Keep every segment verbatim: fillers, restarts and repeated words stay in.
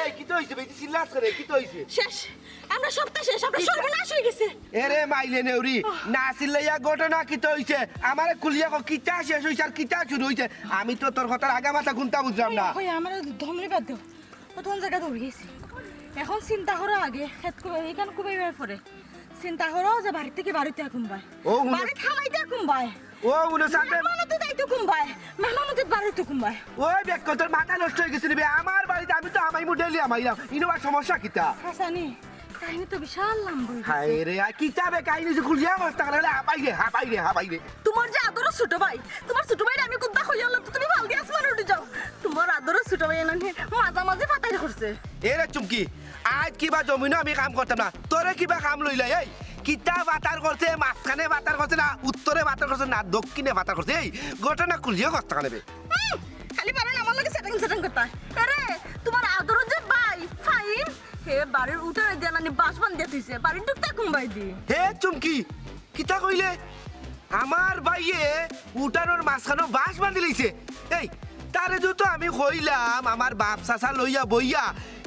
এই, কিতা অইছে বে? চিল্লাস কেনে? কিতা অইছে? শেষ। আমরা সবটা শেষ। আমরা সর্বনাশ অই গেছে। এরে মাইলে নেউরি, না চিল্লাইয়া ঘটনা কিতা অইছে? আমারে খুলিয়া ক, কিতা শেষ অইছে আর কিতা শুরু অইছে? আমি তো তোর কথার আগা মাথা কুন্তা বুঝলাম না। ওই আমার ধমরি বাদ দেও। প্রথম জায়গা দৌড়ি গেছি। এখন চিন্তা করো আগে, খেত কুবাই, এখান কুবাইবার পরে। চিন্তা করো যে বাড়ি থাকি বারইতা কুনবায়। ও, হুনো। বাড়িত হামাইতা কুনবায়। ও, হুনো সাথে। মেহমান অতিথি আইতো কুনবায়। মেহমান অতিথি বারইতো কুনবায়। ওই বেক্কল, তোর মাথা নষ্ট অই গেছে নি বে? আমার বাড়িত আমি তো হামাইমু, ডেইলি হামাইরাম। ইনো আর সমস্যা কিতা? হাসানি, কাহিনী তো বিশাল লম্বা অই গেছে। হায় রে, আর কিতা বে কাহিনী যে খুলিয়া বসতা গেলে হাবাই রে, হাবাই রে, হাবাই রে। তোমার যে আদরর ছোট ভাই, তোমার ছোট ভাইরে আমি কুন্তা কইয়া আনলাম তো তুমি ফাল দিয়া আসমানো উঠি যাও। তোমার আদরর ছোট ভাই এনানি মাঝামাঝি ফাতাইর করছে। এরে চুমকি, আইজ কিবা জমিনো আমি কাম করতাম না, তোরে কিবা কাম লইলাই? এই কিতা ফাতার করছে, মাঝখানে ফাতার করছে না, উত্তরে ফাতার করছে না, দক্ষিণে ফাতার করছে? এই ঘটনা খুলিয়া কস টাকা নেবে। হুম, খালি পারো না আমার লগে সেটিং সেটিং করতা। আরে, তোমার আদরর যে ভাই ফাহিম, হে বাড়ির উঠানো দিয়া নানি বাঁশ বান্ধিয়া থইছে, বাড়িত ঢুকতা কুনবায়দি। হে চুমকি, কিতা কইলে? আমার ভাইয়ে উঠানোর মাঝখানো বাঁশ বান্ধি লইছে। এই, তারে তো আমি কইলাম আমার বাপ চাচা লইয়া বইয়া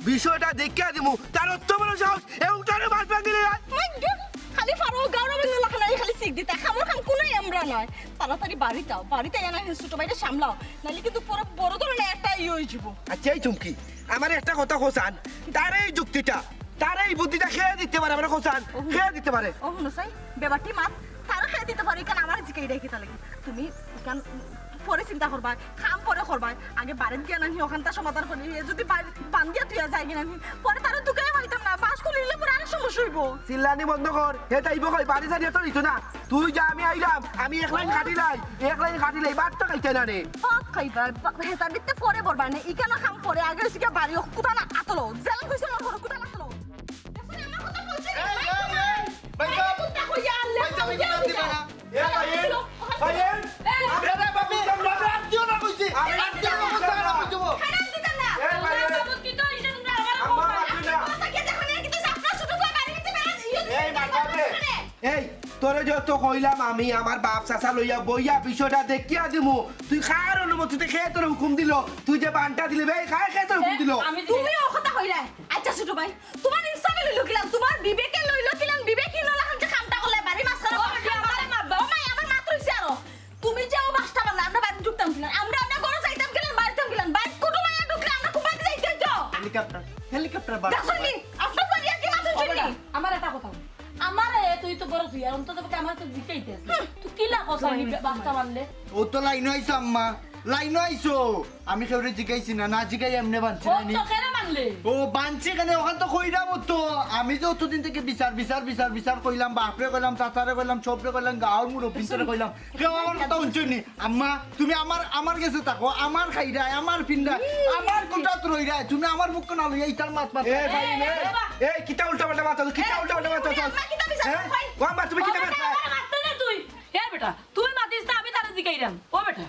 বিষয়টা দেখিয়া দিমু, তার অত বড় সাহস, এ উঠানো বাঁশ বান্ধি লইয়া। মাই গড, খালি পারো গাউরা বেঙ্গল লাখান খালি সিক দিতা, খামর খাম কুনু আমরা নাই। তাড়াতাড়ি বাড়িত আও, বাড়িত আইয়া নানি ছোট ভাইরে সামলাও, নাইলে কিন্তু পরে বড় ধরনের একটা ইয়ে অই যাইবো। আচ্ছা এই চুমকি, আমারে একটা কথা কছান, তার এই যুক্তিটা, তার এই বুদ্ধিটা কে দিতে পারে, আমারে কছান, কে দিতে পারে? ও হুনো চাই, বেবাটি মাত, তারা কে দিতে পারে, ইখান আমারে জিকাইরায় কিতার লাগি? তুমি ইখান পরে চিন্তা করবায়, কাম পরে করবায়, আগে বাড়িত গিয়া নানি অখানতা সমাধান করি, হে যদি বাড়ি বান্ধিয়া থইয়া যায়গি নানি, পরে তারে ঢুকাইয়া পাইতাম না, বাঁশ খুলিলে পরে আরো সমস্যা অইবো। চিল্লানি বন্ধ কর, হে তাইবো কই, বাড়ি ছাড়িয়া তো নিত না। তুই যা, আমি আইলাম, আমি এক লাইন কাটিলাই, এক লাইন কাটিলাই, ভাত তো খাইতে না রে। ভাত খাইবা, বা-, হেতা দিতে পরে বলবা না, ইখান কাম পরে, আগে হইছে গিয়া বাড়ি কুতা না আতলো, জেল কইছে আমার ঘরে কুতা না আতলো। দেখছো নি, আমার কথা বলছে না? এই, এই, এই, ভাই সাহেব, কুতা কইয়া আনলে, ভাই সাহেব, ভাই সাহেব, দিবা না। এ, ভাই, ভাই, এ, আরে, ভাবি, তুমি রাত দিও না কইছি। আরে, রাত দিও না কইছি, রাত দিও না। খারাপ দিতা না। এ, ভাই, এ, বাবু, কি তো ইসে তোমরা আমার আম্মা, বাপ। মারবে না। কথা কে দেখো না, কিন্তু আপনার ছোট ভাই বাড়ি নিতে পারেন, ইয়ে এই, দিতে মারবে। পারেন। এই, তোরে যত কইলাম আমি, আমার বাপ চাচা লইয়া বইয়া বিষয়টা দেখিয়া দিমু। তুই কার অনুমতিতে কে তোরে হুকুম দিল? তুই যে বানটা দিলি বে, কে, কে তোরে হুকুম দিল? আমি তুমিও কথা কইলে। আচ্ছা ছোট ভাই, তোমার ইনসাফে লইল কিলান, তোমার বিবেকে লইল কিলান, বিবেকহীন অইলা খান যে কামটা করলে বাড়ি মাঝখানে ও, বসে আমার আমার মাত দাও। ও মাই, আমার মাত রইছে আরো। তুমি যে ও বাসটা বানলা, আমরা বাড়ি ঢুকতাম কিলান, আমরা আমরা ঘরে যাইতাম কিলান, বাড়িতাম কিলান, বাইরে কুটুম আইয়া ঢুকলে আমরা কুবাইতে যাইতে হইতো। হেলিকপ্টার, হেলিকপ্টার বার দেখো নি, আপনার বাড়ি আর কি মাথা ও চুরি? বেটা, আমার একটা কথা বল। আমারে তুই তো বড় তুই, আর অন্তত পক্ষে আমার তো জিকাইতে আছে। তুই কিলা কথা আমি বাসটা বানলে? ও তো লাইনো আইছো আম্মা, লাইনো আইছো। আমি কেউরে জিকাইছি না, না জিকাই এমনে বানছি ও না নি। তো কেন মানলে? ও বানছি কেন? ওখান তো কইলাম ও তো। আমি যে অতদিন থেকে বিচার, বিচার, বিচার, বিচার কইলাম, বাপরে কইলাম, চাচারে কইলাম, সবরে কইলাম, গাঁওর মুরব্বিন্তরে কইলাম। কেউ আমার কথা শুনছো নি? আম্মা, তুমি আমার, আমার গেছে থাকো, আমার খাইরায়, আমার পিন্ডা, আমার কুটাত রইরায়। তুমি আমার মুখ না লইয়া ইতার মাত মাত। এ ভাই, এ, এ, বাবা। এ, কিতা উল্টা পাল্টা মাত, কিতা এ, উল্টা পাল্টা মাত? তুমি আম্মা কিতা বিচার হ্যাঁ? করো? ও আম্মা, তুমি ও কিতা বেটা, মাত? আমার মারতে না তুই। হে বেটা, তুই মাতিস না, আমি তারে জিকাইরাম। ও বেটা,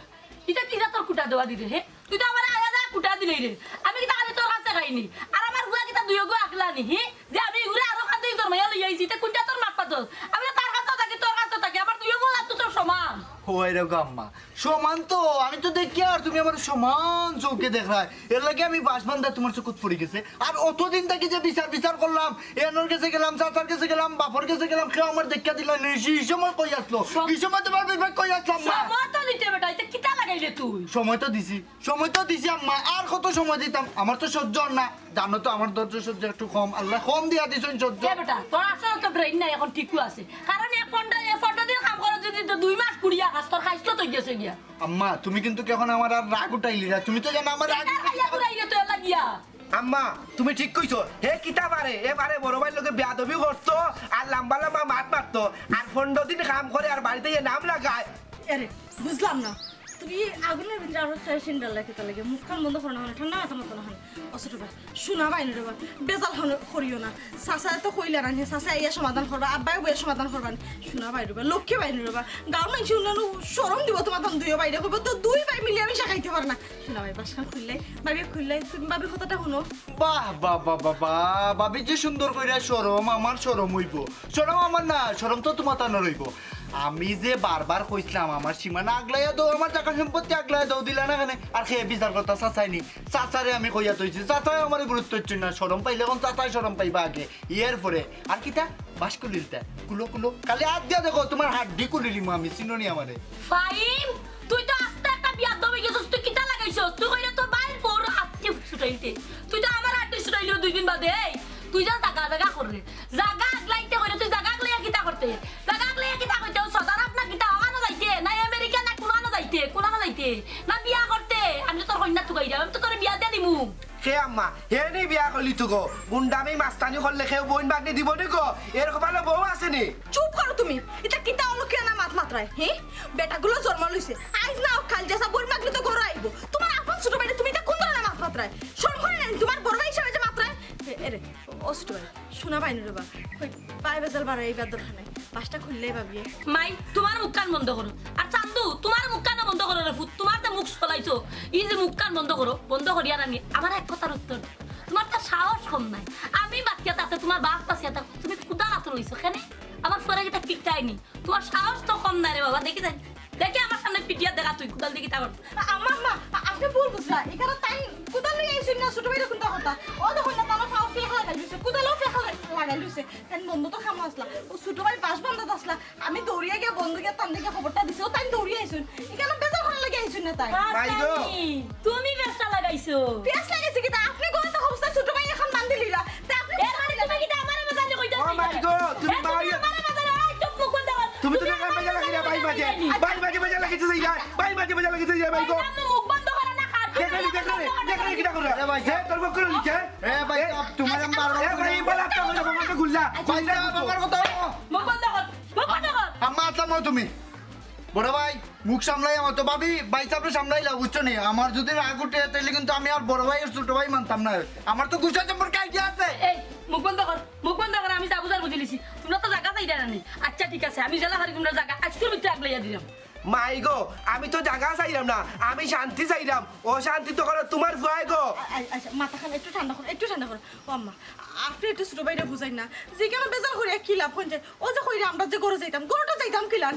ইটা কিতা তোর কুটা দেওয়া দিলে, হে? তুই তো আমারে আয়া যা কুটা দিলে রে। আমি কিতা খালি তোর কাছে খাইনি? আর আমার ফুয়া কিতা দুইও গু আকলা নি, হে? যে আমি ইগুরে আরো কান্দে জন্মাইয়া লইয়া আইছি, ইতা কুনটা তোর মাত পাতস? আমি তো তার কাছেও থাকি, তোর কাছেও থাকি, আমার দুইও গু তো তোর সমান। হয় রে গো আম্মা, সমান তো, আমি তো দেখি আর তুমি আমার সমান চোখে দেখরায়। এর লাগি আমি বাঁশ বান্ধা তোমার চোখত পড়ি গেছে। আর অতদিন থাকি যে বিচার বিচার করলাম, এনর গেছে গেলাম, চাচার গেছে গেলাম, বাপর গেছে গেলাম, কেউ আমার দেখা দিল না। এই সময় কই আসলো? সম- এই সময় তোমার বিবেক কই আসলো আম্মা? সময় তো দিতে বেটা, ইতা কিতা লাগাইলে তুই? সময় তো দিছি, সময় তো দিছি আম্মা, আর কত সময় দিতাম? আমার তো সহ্য অর না। জানো তো আমার ধৈর্য সহ্য একটু কম, আল্লায় কম দিয়া দিছইন সহ্য। এ বেটা, তোর আসলে তো ব্রেইন নাই, এখন ঠিকও আছে। কারণ এক পনেরো, এক পনেরো দিন কাম করে যদি তো দুই মাস কুড়িয়া খাস, তোর খাইছ তো গেছে গিয়া। আম্মা, তুমি কিন্তু এখন আমার আর রাগ উঠাইলি না, তুমি তো জানো আমার রাগ বেকার খাইয়া ঘুরাইলে তো এলা গিয়া। আম্মা, তুমি ঠিক কইছো। হে কিতা পারে? এ পারে বড় ভাইর লগে বেয়াদবি করতো আর লম্বা লম্বা মাত মারতো। আর পনেরো দিন কাম করে আর বাড়িত আইয়া নাম লাগায়। এরে, বুঝলাম না। তুমি আগুনের ভিতরে আরো কেরোসিন ঢাললা কিতা লাগি? মুখখান বন্ধ করো না, মানে ঠান্ডা মাথা মতো না হয়। ও ছোট ভাই, শোনা বাইন রে বা, বেজাল হন-, করিও না। চাচায় তো কইলা না, চাচায় আইয়া সমাধান করবা, আব্বায় বইয়া সমাধান করবা না। শোনা বাইন রে বা, লক্ষ্মী বাইন রে বা, গাঁওর মানুষে উন্নয়ন শরম দিব তোমার তখন দুইও বাইরে কইবো, তো দুই ভাই মিলে আমি শেখাইতে পারে না। শোনা ভাই, বাসখান খুললে, ভাবি খুললে, তুমি ভাবির কথাটা শুনো। বাহ, বাহ, বাহ, বাহ, বাহ, ভাবি যে সুন্দর কইরা শরম, আমার শরম অইবো। শরম আমার না, শরম তো তোমার তানোর অইবো। আমি যে বারবার কইছলাম আমার সীমানা আগলাইয়া দেও, আমার জাগা সম্পত্তি আগলাইয়া দেও, দিলা না কেনে? আর কে বিচার করতা? চাচায় নি? চাচারে আমি কইয়া থইছি, চাচায় আমারে গুরুত্ব দিচ্ছইন না। শরম পাইলে অখন চাচায় শরম পাইবা আগে, এর পরে। আর কিতা? বাঁশ খুলিলিতা? খুলো, খুলো। খালি আত দিয়া দেখো, তুমার হাড্ডি খুলিলিমু আমি, চিনো নি আমারে? ফাহিম, তুই তো আস্তা একটা বেয়াদব অই গেছস, তুই কিতা লাগাইছস? তুই কইলে তোর ভাইর বউর আত্তি ছুটাইতে, তুই তো আমার আত্তি ছুটাইলি দুই দিন বাদে। এই, তুই যা জাগা জাগা কর রে, জাগা আগলাইতে কইলে তুই জাগা আগলাইয়া কিতা করতে? জাগা আগলাইয়া কিতা করতে? ও সদর আপনা কিতা অখানো যাইতে, না আমেরিকা, না কুনানো যাইতে, কুনানো যাইতে, না বিয়া করতে? আমি তো তোর কইন্যা তুকাই যাম, আমি তো তোর বিয়া দিয়া দিমু। কে আম্মা? হে নি বিয়া করলি তো গো? গুন্ডামি মাস্তানি করলে কেউ বইন ভাগনি দিব নি গো? এর কপালো বউ আছে নি? চুপ করো তুমি। ইতা কিতা অলক্ষিয়া না মাত মাতরায়, হে? বেটাগুলো জন্ম লইছে। আইজ না হোক কাইল যেছা বইন ভাগনি তো ঘরো আইবো। তুমার আপন ছোট ভাইরে তুমি ইতা কুন ধরনের মাত মাতরায়? শরম করে না নি তুমার বড় ভাই হিসাবে যে মাতরায়? এ, এরে, ও ছোট ভাই, শোনা ভাই নুরে বা। কই, পায়ে বেজাল বাড়াই এইবার দরকার নাই। বাঁশটা খুললেই ভাবিয়ে। মাই, তুমার মুখখান বন্ধ করো। আর চান্দু, তুমার মুখখানও বন্ধ করো রে ফুত। তুমার যে মুখ চলাইছো, ই যে মুখখান বন্ধ করো, বন্ধ করিয়া আর আমি, আমার এক কথার উত্তর দেও। তুমার তো সাহস কম নাই। আমি বাঁচিয়া থাকতে, তুমার বাপ বাঁচিয়া থাকতে, তুমি কুদাল আতো লইছো কেনে? আমার ফুয়ারে কিতা পিটাইনি? তুমার সাহস তো কম নাই রে বাবা, দেখি যাই। দেখি আমার সামনে পিটিয়া দেখা তুই, কুদাল দেখি তা কর। আ-, আম্মা, আম্মা, আ-, আপনে ভুল বুঝরা। ইখানো তাইন কুদাল লইয়া আইছইন না, ছোট ভাইরে কুনতা কথা। ও দেখইন না, তারা ফাও ফেকা লাগাই লইছে, কুদালও ফেকা লাগাই লইছে। তাইন বন্ধ তো খামো আসলা। ও ছোট ভাই বাঁশ বান্দাত আসলা। আমি দৌড়িয়া গিয়া বন্ধ গিয়া তান দিকে খবরটা দিছি। ও তাইন দৌড়িয়া আইছইন। ইখানো বেজাল করার লাগি আইছইন না তাইন। মাই গো। তুমি বেশটা লাগাইছো। পেঁয়াজ লাগাইছে কিতা? আপনে গো তো অবস্থা ছোট ভাই অখন বান্ধি লইলা। তে আপনে এর মানে তুমি কিতা আমারে বাজারে কইতা ও মাই গো, তুমি এ, তুমি মাই আমারে বাজারে, এই চুপ মুখ বন্ধ কর। তুমি তো তুমি বেজাল আমারে লাগিরা, বাজারে ভাই মাঝে। কইতা ভাই মাঝে বেজাল লাগিছে যাই যায়। ভাই মাঝে বেজাল লাগিছে যাই, ভাই গো। আপনে মুখ বন্ধ করেন না, খান। দেখলি, দেখলি, দেখলি, কিতা করে? আরে ভাই, হে, তোর মুখ করে নিচে। এ ভাই, এ, তোমার আমি বারবার এ ভাই, এই বলা তো আমাকে গুল্লা। ভাই, আমার কথা। মুখ বন্ধ কর, মুখ বন্ধ কর। আম্মা, আতলাম তুমি। বড় ভাই, মুখ সামলাই আমার তো ভাবি, ভাই সামনে সামলাইলা, বুঝছো নি? আমার যদি রাগ উঠে, তাইলে কিন্তু আমি আর বড় ভাই আর ছোট ভাই মানতাম না। আমার তো গুছা সম্পর্কে আইডিয়া আছে। এই, মুখ বন্ধ কর, মুখ বন্ধ কর, আমি যা বুঝার বুঝিলিছি। তুমরা তো জাগা চাইরা না নি। আচ্ছা, ঠিক আছে, আমি যেলা পারি তুমরার জাগা আইজকুর ভিতরে আগলাইয়া দিরাম। মাই গো, আমি তো জাগা চাইরাম না, আমি শান্তি চাইরাম। অশান্তি তো করো তুমার ফুয়ায় গো। আ-, আ-, আচ্ছা, মাথাখান একটু ঠান্ডা করো, একটু ঠান্ডা করো। ও আম্মা, আপনে একটু ছোট ভাইরে বুঝাইন না, যে কেন বেজাল করিয়া কি লাভ? কইন যে, ও যে কইরা আমরা যে ঘরো যাইতাম, ঘরোটা যাইতাম কিলান?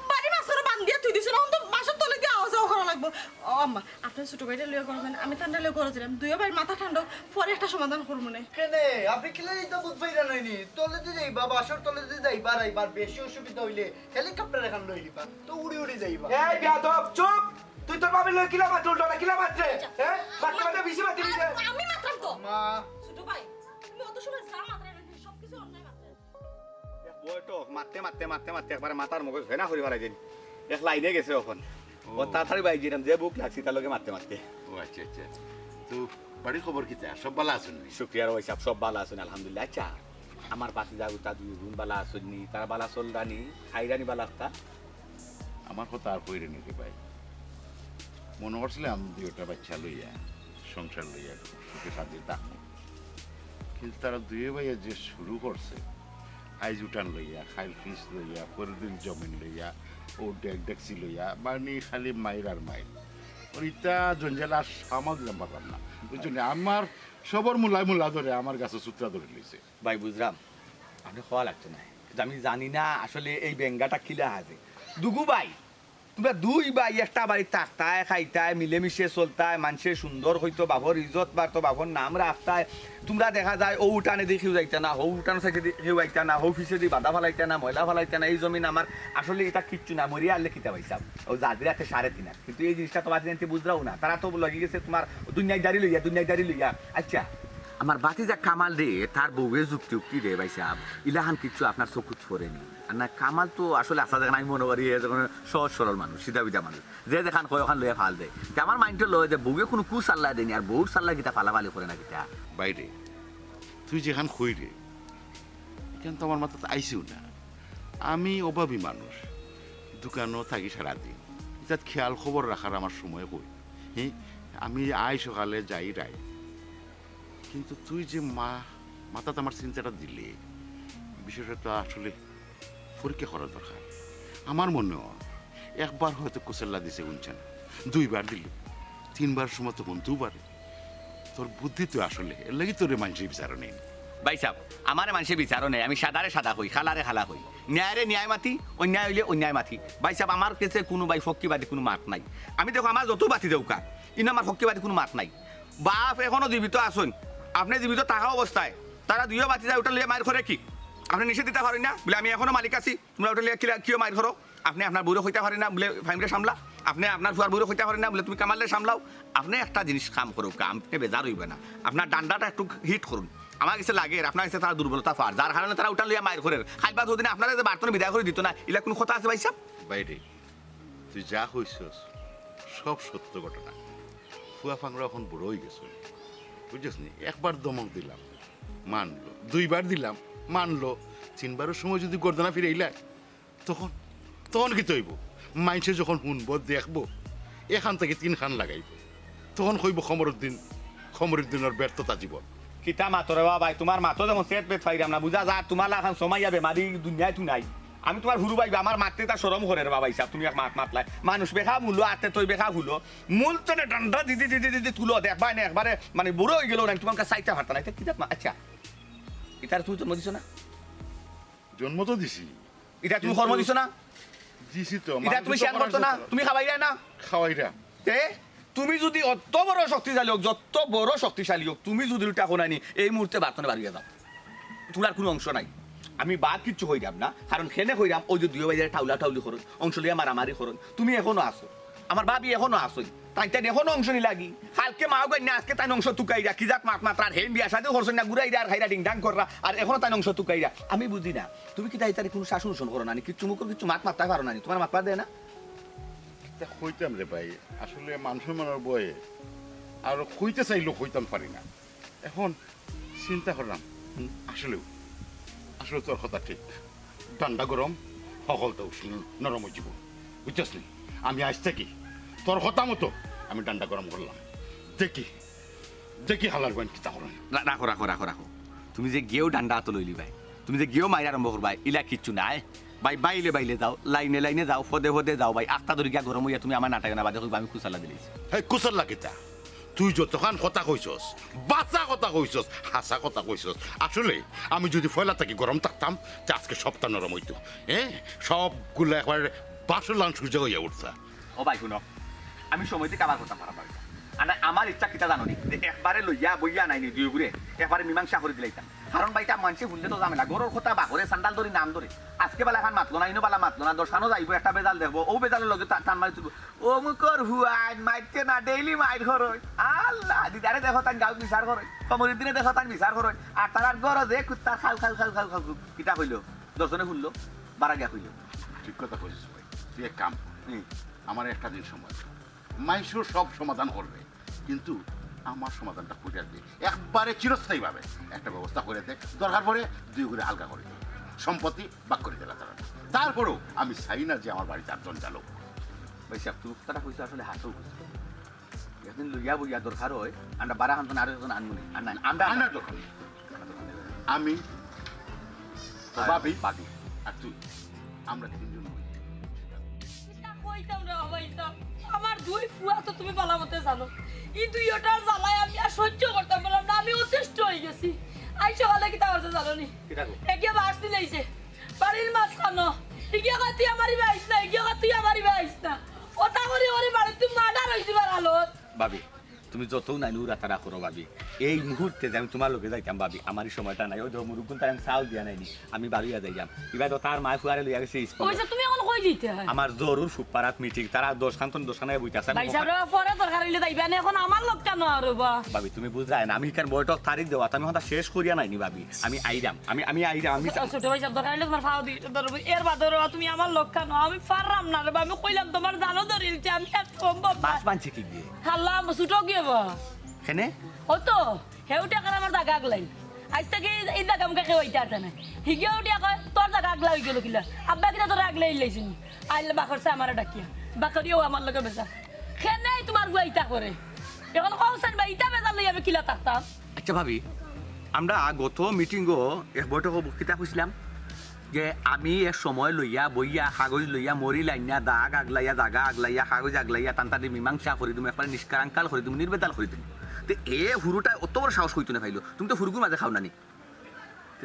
বাড়ি মাঝখানো বান্ধিয়া থুই দিছইন, অখন তো বাঁশর তলেদি আওয়া যাওয়া করা লাগবো। ও আম্মা, আপনে ছোট ভাইরে লইয়া ঘরো যাইন, আমি তানরে লইয়া ঘরো যাইরাম। দুইও ভাইর মাথা ঠান্ডা, পরে একটা সমাধান করমু নে। কেনে? আপনে কিলা ইতা বুঝ পাইরা নাইনি? তলেদি যাইবা, বাঁশর তলেদি যাইবা, আর আইবার বেশি অসুবিধা অইলে হেলিকপ্টার এখান লই নিবা, তো উড়ি উড়ি যাইবা। এই বেয়াদব, চুপ! তুই তোর ভাবির লগে কিলা মাতরে, উল্টাপাল্টা কিলা মাতরে? হ্যাঁ? মাততে মাততে বেশি মাতরে। আমি মাতরাম তো। মা। ছোট ভাই, তুমি অত সময় যা মাতরায় না, সবকিছু অন্যায় মাতরায়। এক বৈঠক মাততে মাততে মাততে মাততে একবারে মাথার মগজ ফেনা করি ফালাই দিন। এক লাইনে গেছে অখন। ও। ও তাড়াতাড়ি বাইর অইরাম, যে ভুক লাগছে তার লগে মাততে মাততে। ও আচ্ছা, আচ্ছা। তো বাড়ির খবর কিতা? সব ভালা আছইন নি? শুক্রিয়া রে ভাই সাব, সব ভালা আছইন, আলহামদুলিল্লাহ। আচ্ছা, আমার ভাতিজা গুতা দুইও গুন ভালা আছইন নি? তারা ভালা চলরা নি? খাইরা নি ভালা একটা? আমার কথা আর কইরে নি রে ভাই। মনো করছিলাম দুইটা বাচ্চা লইয়া, সংসার লইয়া সুখে শান্তিতে থাকমু। কিন্তু তারা দুইও ভাইয়ে যে শুরু করছে, আইজ উঠান লইয়া, কাইল ফিস লইয়া, পরদিন জমিন লইয়া, ও ডেক ডেকচি লইয়া, মানে খালি মাইর আর মাইর। ওর ইতা জঞ্জাল আর সামাল দিতাম পারলাম না। বুঝছো নি? আমার সবর মুলায় মুলা ধরে, আমার গাছে সুত্রা ধরি লইছে। ভাই, বুঝরাম, আপনে কওয়া লাগতো নায়, কিন্তু আমি জানি না আসলে এই বেঙ্গাটা কিলা আছে। দুগু ভাই, তুমরা দুই ভাই একটা বাড়িত থাকতায়, খাইতায়, মিলেমিশে চলতায়, মানষে সুন্দর কইতো, বাপর ইজ্জত বাড়তো, বাপর নাম রাখতায়। তুমরা দেখা যায় অউ উঠানেদি কেউ যাইতা না, হউ উঠান সাইডেদি কেউ আইতা না, হউ ফিছেদি বাদা ফালাইতা না, ময়লা ফালাইতা না, এই জমিন আমার। আসলে ইতা কিচ্ছু না, মরিয়া আনলে কিতা পাইছাম, অউ জাদির আতে সাড়ে তিন আত। কিন্তু এই জিনিসটা তো বাতিজাইন্তে বুঝরাও না, তারা তো লাগি গেছে তুমার দুনিয়াদারি লইয়া, দুনিয়াদারি লইয়া। আচ্ছা, আমার ভাতিজা কামাল রে, তার বউয়ে যুক্তি উক্তি রে ভাই সাব, ইলাখান কিচ্ছু আপনার চকুত পড়েনি। আর না, কামাল তো আসলে আস্তা যেখান আমি মনো করি, হে যেখান সহজ সরল মানুষ, সিধা বিধা মানুষ, যে যেখান কয় ওখান লইয়া ফাল দেয়। তে আমার মাইন্ডে লয় যে বউয়ে কুনু কু সাল্লা দেয়নি, আর বউর সাল্লা কিতা ফালাফালি করে না কিতা। বাইরে, তুই যেখান কইরে, ইখান তো আমার মাথাত আইছেও না। আমি অভাবী মানুষ, দোকানো থাকি সারাদিন, ইতাত খেয়াল খবর রাখার আমার সময় কই? হে, আমি আই সকালে, যাই রাইত। কিন্তু তুই যে মা, মাথাত আমার চিন্তাটা দিলে, বিষয়টা তো আসলে পরীক্ষা করা দরকার। আমার মনে অয় একবার হয়তো কুসাল্লা দিছে, হুনছে না, দুইবার দিলে, তিনবার সময় তো হুনতেও পারে। তোর বুদ্ধি তো আসলে, এর লাগি তোরে মানষে বিচারো নেইন। ভাইসাব, আমারে মানষে বিচারো নেয়, আমি সাদারে সাদা কই, কালারে কালা কই, ন্যায়রে ন্যায় মাতি, অন্যায় অইলে অন্যায় মাতি। ভাইসাব, আমার গেছে কুনু ভাই ফক্কিবাদী কুনু মাত নাই। আমি দেখো, আমার যত বাতি দেউক্কা, ইনো আমার ফক্কিবাদী কুনু মাত নাই। বাপ এখনো জীবিত আছইন, আপনে জীবিত থাকা অবস্থায় তারা দুইও বাতি যায় ওটা লইয়া মাইর করে কি? আপনে নিষেধ দিতা পারইন না বুলে আমি এখনো মালিক আছি, তুমরা ওটা লইয়া কিলা-, কিও মাইর করো? আপনে আপনার বউরে কইতা পারইন না বুলে ফাইমরে সামলা, আপনে আপনার ফুয়ার বউরে কইতা পারইন না বুলে তুমি কামালরে সামলাও। আপনে একটা জিনিস কাম করউক্কা, আপনে বেজার অইবা না, আপনার ডান্ডাটা একটু হিট করুন। আমার গেছে লাগের, আপনার গেছে তারা দুর্বলতা পার, যার কারণে তারা ওটা লইয়া মাইর করের। কাইল বাদ যদি আপনারে যে বাড়ি থনে বিদায় করি দিত না, ইলা কুনু কথা আছে ভাইসাব? ভাইরে, তুই যা কইছস সব সত্য ঘটনা। ফুয়া ফাংরা অখন বুড়া অইগেছইন, বুঝছস নি? একবার ধমক দিলাম, মানলো, দুইবার দিলাম, মানলো, তিনবারর সময় যদি গর্দনা ফিরাইলায়, তখন, তখন কিতা অইবো? মাইনষে যখন হুনবো, দেখবো, এখান থাকি তিনখান লাগাইবো, তখন কইবো কমরুদ্দিন, কমরুদ্দিনর ব্যর্থতা জীবন। কিতা মাতো রে বাবাই, তুমার মাতো যেমন সেট পেট পাইরাম না, বুঝা যার তুমার লাখান সমাইয়া বেমারি দুনিয়াত তো নাই। আমি তুমার হুরু ভাইবা, আমার মাততে তা শরম করের বাবাইসাব, তুমি এক মাত মাতলায়। মানুষ বেখা মুলো, আতে তই বেখা হুলো। মূল তনে ডান্ডা দিদি দিদি দিদি তুলো, দেখবায় না একবারে, মানে, বুড়া অইগেলো না, তুমার কাছে চাইতা পারতা না। ইতা কিতা মা-, আচ্ছা, ইতারে তুমি জন্ম দিছো না? জন্ম তো দিছি। ইতা তুমি কর্ম দিছো না? দিছি তো, ইতা তুমি শেয়ার করতো না? তুমি খাবাইরায় না? খাওয়াইরা। তে তুমি যদি অত বড় শক্তিশালী অউক, যত বড় শক্তিশালী অউক, তুমি যদি ওটা কোনানি এই মুহূর্তে বাড়ি থনে বারইয়া যাও, তুমার কুনু অংশ নাই। আমি বাদ কিচ্ছু কইরাম না, কারণ কেনে কইরাম, ওই যে দুইও ভাইজানে টাউলা টাউলি করইন, অংশ লইয়া মারামারি করইন, তুমি এখনো আছো, আমার ভাবি এখনো আছইন, তাইন তাইন এখনো অংশ নিলাগি। কালকে মাও গাইন না, আজকে তাইন অংশ তুকাইরা, কি জাত মাত মাতরা, আর হেইন বিয়া শাদিও করছইন না, ঘুরাইরা আর খাইরা ডিংডাং কররা, আর এখনো তাইন অংশ তুকাইরা। আমি বুঝি না, তুমি কিতা ইতারে কুনু শাসন উশন করো না নি? কিচ্ছু মুখর কিচ্ছু মাত মাততায় পারো না নি? তুমার মাত মাত দেয় না? তা কইতাম রে ভাই, আসলে মান সম্মানর ভয়ে আর কইতে চাইলেও কইতাম পারি না। এখন চিন্তা করলাম, হুম। আসলেও, আসলে তোর কথা ঠিক। ডান্ডা গরম, হকলতা উষ্ণ, নরম অইযিবো। বুঝছস নি? আমি আইজ থাকি তোর কথা মতো আমি ডান্ডা গরম করলাম। দেখি, দেখি হালার বাইন কিতা করইন। রা-, রাখো, রাখো, রাখো, রাখো। তুমি যে গিয়েও ডান্ডা আতো লইলিবায়, তুমি যে গিয়েও মাইর আরম্ভ করবায়, ইলা কিচ্ছু নাই। ভাই, বাইলে বাইলে যাও, লাইনে লাইনে যাও, পদে পদে যাও ভাই। আখতা ধরি গিয়া গরম অইয়া তুমি আমারে নাটাইও না, বাদে কইবা আমি কুছাল্লা দিলাইছি। হে, কুছাল্লা কিতা? তুই যতখান কথা কইছস, বাঁচা কথা কইছস, হাছা কথা কইছস। আসলে আমি যদি পয়লা থাকি গরম থাকতাম, তে আজকে সবটা নরম অইতো। হে, সবগুলা একবারে বাসর লাখান সুজা অইয়া উঠতা। ও ভাই, হুনো, আমি সময় থাকি আবার কথা পারা পারি না। আর না, আমার ইচ্ছা কিতা জানো নি? যে একবারে লইয়া বইয়া নাইনি দুইওগুরে, একবারে মীমাংসা করি দিলাইতাম। কারণ ভাই, ইতা মানষে হুনলে তো ঝামেলা, ঘরর কথা বাঘরে সান্ডাল ধরি নাম ধরে। আজকে বালা এখান মাতলো না, ইনো বালা মাতলো না, দশখানো যাইবো, একটা বেজাল দেখবো, ও বেজালর লগে টা-, টান মারি তুলবো। অমুকর হুয়াইন মারতে না, ডেইলি মাইর করইন। আল্লাহ, দিদারে দেখো তাইন গাউত বিচার করইন, কমরুদ্দিনে দেখো তাইন বিচার করইন, আর তারার ঘরো যে কুত্তার খাল খাল খাল খাল খাল খাল, কিতা কইলো? দশজনে হুনলো, বারা গিয়া কইলো। ঠিক কথা কইছস ভাই, তুই এক কাম কর। হুম। আমার একটা দিন সময় দে। মাইনষর সব সমাধান করবে, কিন্তু আমার সমাধানটা করিয়া দে। একবারে চিরস্থায়ীভাবে একটা ব্যবস্থা করিয়া দে। দরকার পড়ে দুইওগুরে আলগা করি দে, সম্পত্তি ভাগ করি দিলা তারা। তারপরেও আমি চাই না যে আমার বাড়িত আর জঞ্জাল অউক। ভাইসাব, তুমি কথাটা কইছো আসলে হাছাউ কইছো। একদিন লইয়া বইয়া দরকার অয়, আমরা বারা খান আরো একজন আনমুনি। আর না, আমরা আনার দরকার নেই। আমি, তো আর ভাবি, ভাবি। আর তুই, আমরা তিনজন মিলে। কিতা কইতাম রে বাবা, ইতা আমার দুই ফুয়া তো তুমি ভালা মতে জানো। ই দুইওটার জ্বালায় আমি আর সহ্য করতাম পারলাম না, আমি অতিষ্ঠ অইগেছি। আইজ সকালে কিতা করছে জানো নি? কিতা গো? এগিয়ে বাঁশ দিলাইছে বাড়ির মাঝখানো। ইগিয়ে কয়, "তুই আমার ইবা আইস না", ইগিয়ে কয়, "তুই আমার ইবা আইস না।" ওটা করি ওরে বাড়িত তুই মার্ডার অইছি বার আলোত। ভাবি, তুমি যতউ নাইন উড়াতাড়া করো ভাবি, এই মুহূর্তে যে আমি তুমার লগে যাইতাম ভাবি, আমার ই সময়টা নাই। ওই দেখো মুরুব্বিগুন তারে আমি চাউল দিয়া নাইনি, আমি বারইয়া যাইরাম। ইবায় তো তার মায় ফুয়ারে লইয়া গেছে স্কুলো। ওই যে তুমি এখন কই যাইতায়? আমার জরুর ফুকপাড়াত মিটিং, তারা দশখান থনে দশখান আইয়া বইতা আছে। ভাইসাব, পরে দরকার অইলে যাইবা নে, এখন আমার লগ কেনে আরো বা? ভাবি, তুমি বুঝরায় না, আমি ইখান বৈঠক তারিখ দেওয়া, আমি কথা শেষ করিয়া নাইনি ভাবি। আমি আইরাম, আমি, আমি আইরাম, আমি ছোট ভাইসাব, দরকার অইলে তুমার পাও ধরি ধরমু, এর বাদে রে বা তুমি আমার লগ কেনে? আমি পাররাম না রে বা, আমি কইলাম তুমার জানো ধরিলছে, আমি আর সম্ভব না। বাঁশ ভাঙছে কিগিয়ে? হাল্লা, ছোট গিয়ে বা। কেনে? ও তো, হে উঠে করে আমার জাগা আগলাইল। আইজ থাকি ই জাগা মুখে কেউ আইতা পারতা নায়। হিগিয়ে উঠিয়া কয়, "তোর জাগা আগলা অইগেলো কিলা? আব্বায় কিতা তোরে আগলাইলাইছে নি?" আইলে বাকরছে আমারে ডাকিয়া। বাকরিও আমার লগে বেজার। কেনে তুমার ফুয়া ইতা করে? এখন কওছাইন বা, ইতা বেজার লইয়া আমি কিলা থাকতাম? আচ্ছা ভাবি, আমরা গত মিটিংও এক বৈঠকো কিতা কইছিলাম? যে আমি এক সময় লইয়া বইয়া, কাগজ লইয়া, মরি লাইনা, দাগ আগলাইয়া, জাগা আগলাইয়া, কাগজ আগলাইয়া, তান্তাদি মীমাংসা করি দিমু, একবারে নিষ্কারাঙ্কাল করি দিমু, নির্বেজাল করি দিমু। তে এ হুরুটায় অত বড় সাহস কইতো না পাইলো, তুমি তো হুরুগুর মাঝে খাও না নি।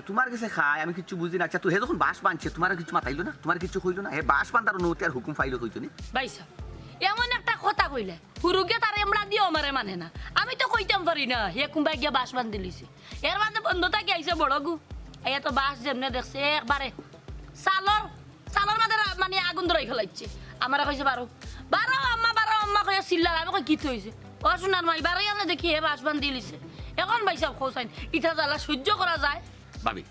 তুমার গেছে খায়, আমি কিচ্ছু বুঝি না। আচ্ছা, তো হে যখন বাঁশ বানছে, তুমারে কিচ্ছু মাতাইলো না, তুমারে কিচ্ছু কইলো না? হে বাঁশ বান্দার অনুমতি আর হুকুম পাইলো কইতো নি? ভাইসাব, এমন একটা কথা কইলে, হুরুগে তারে এমড়া দিও আমারে মানে না। আমি তো কইতাম পারি না, হে কুনবায় গিয়া বাঁশ বান্দিলিছে। এর মাঝে বন্দ থাকি আইছে বড় গু, আইয়া তো বাঁশ যেমনে দেখছে একবারে চালর চালর মাঝে রা-, মানে আগুন ধরাই ফেলাইছে। আমারে কইছে, "বারো, বারো আম্মা, বারো আম্মা," কইয়া চিল্লার। আমি কই, "কিতা অইছে?" ও সোনার মাই, বারোই আছে দেখি হে বাঁশ বান্দিলিছে। এখন ভাইসাব কও চাইন, ইটা জ্বালা সহ্য করা যায়? ভাবি,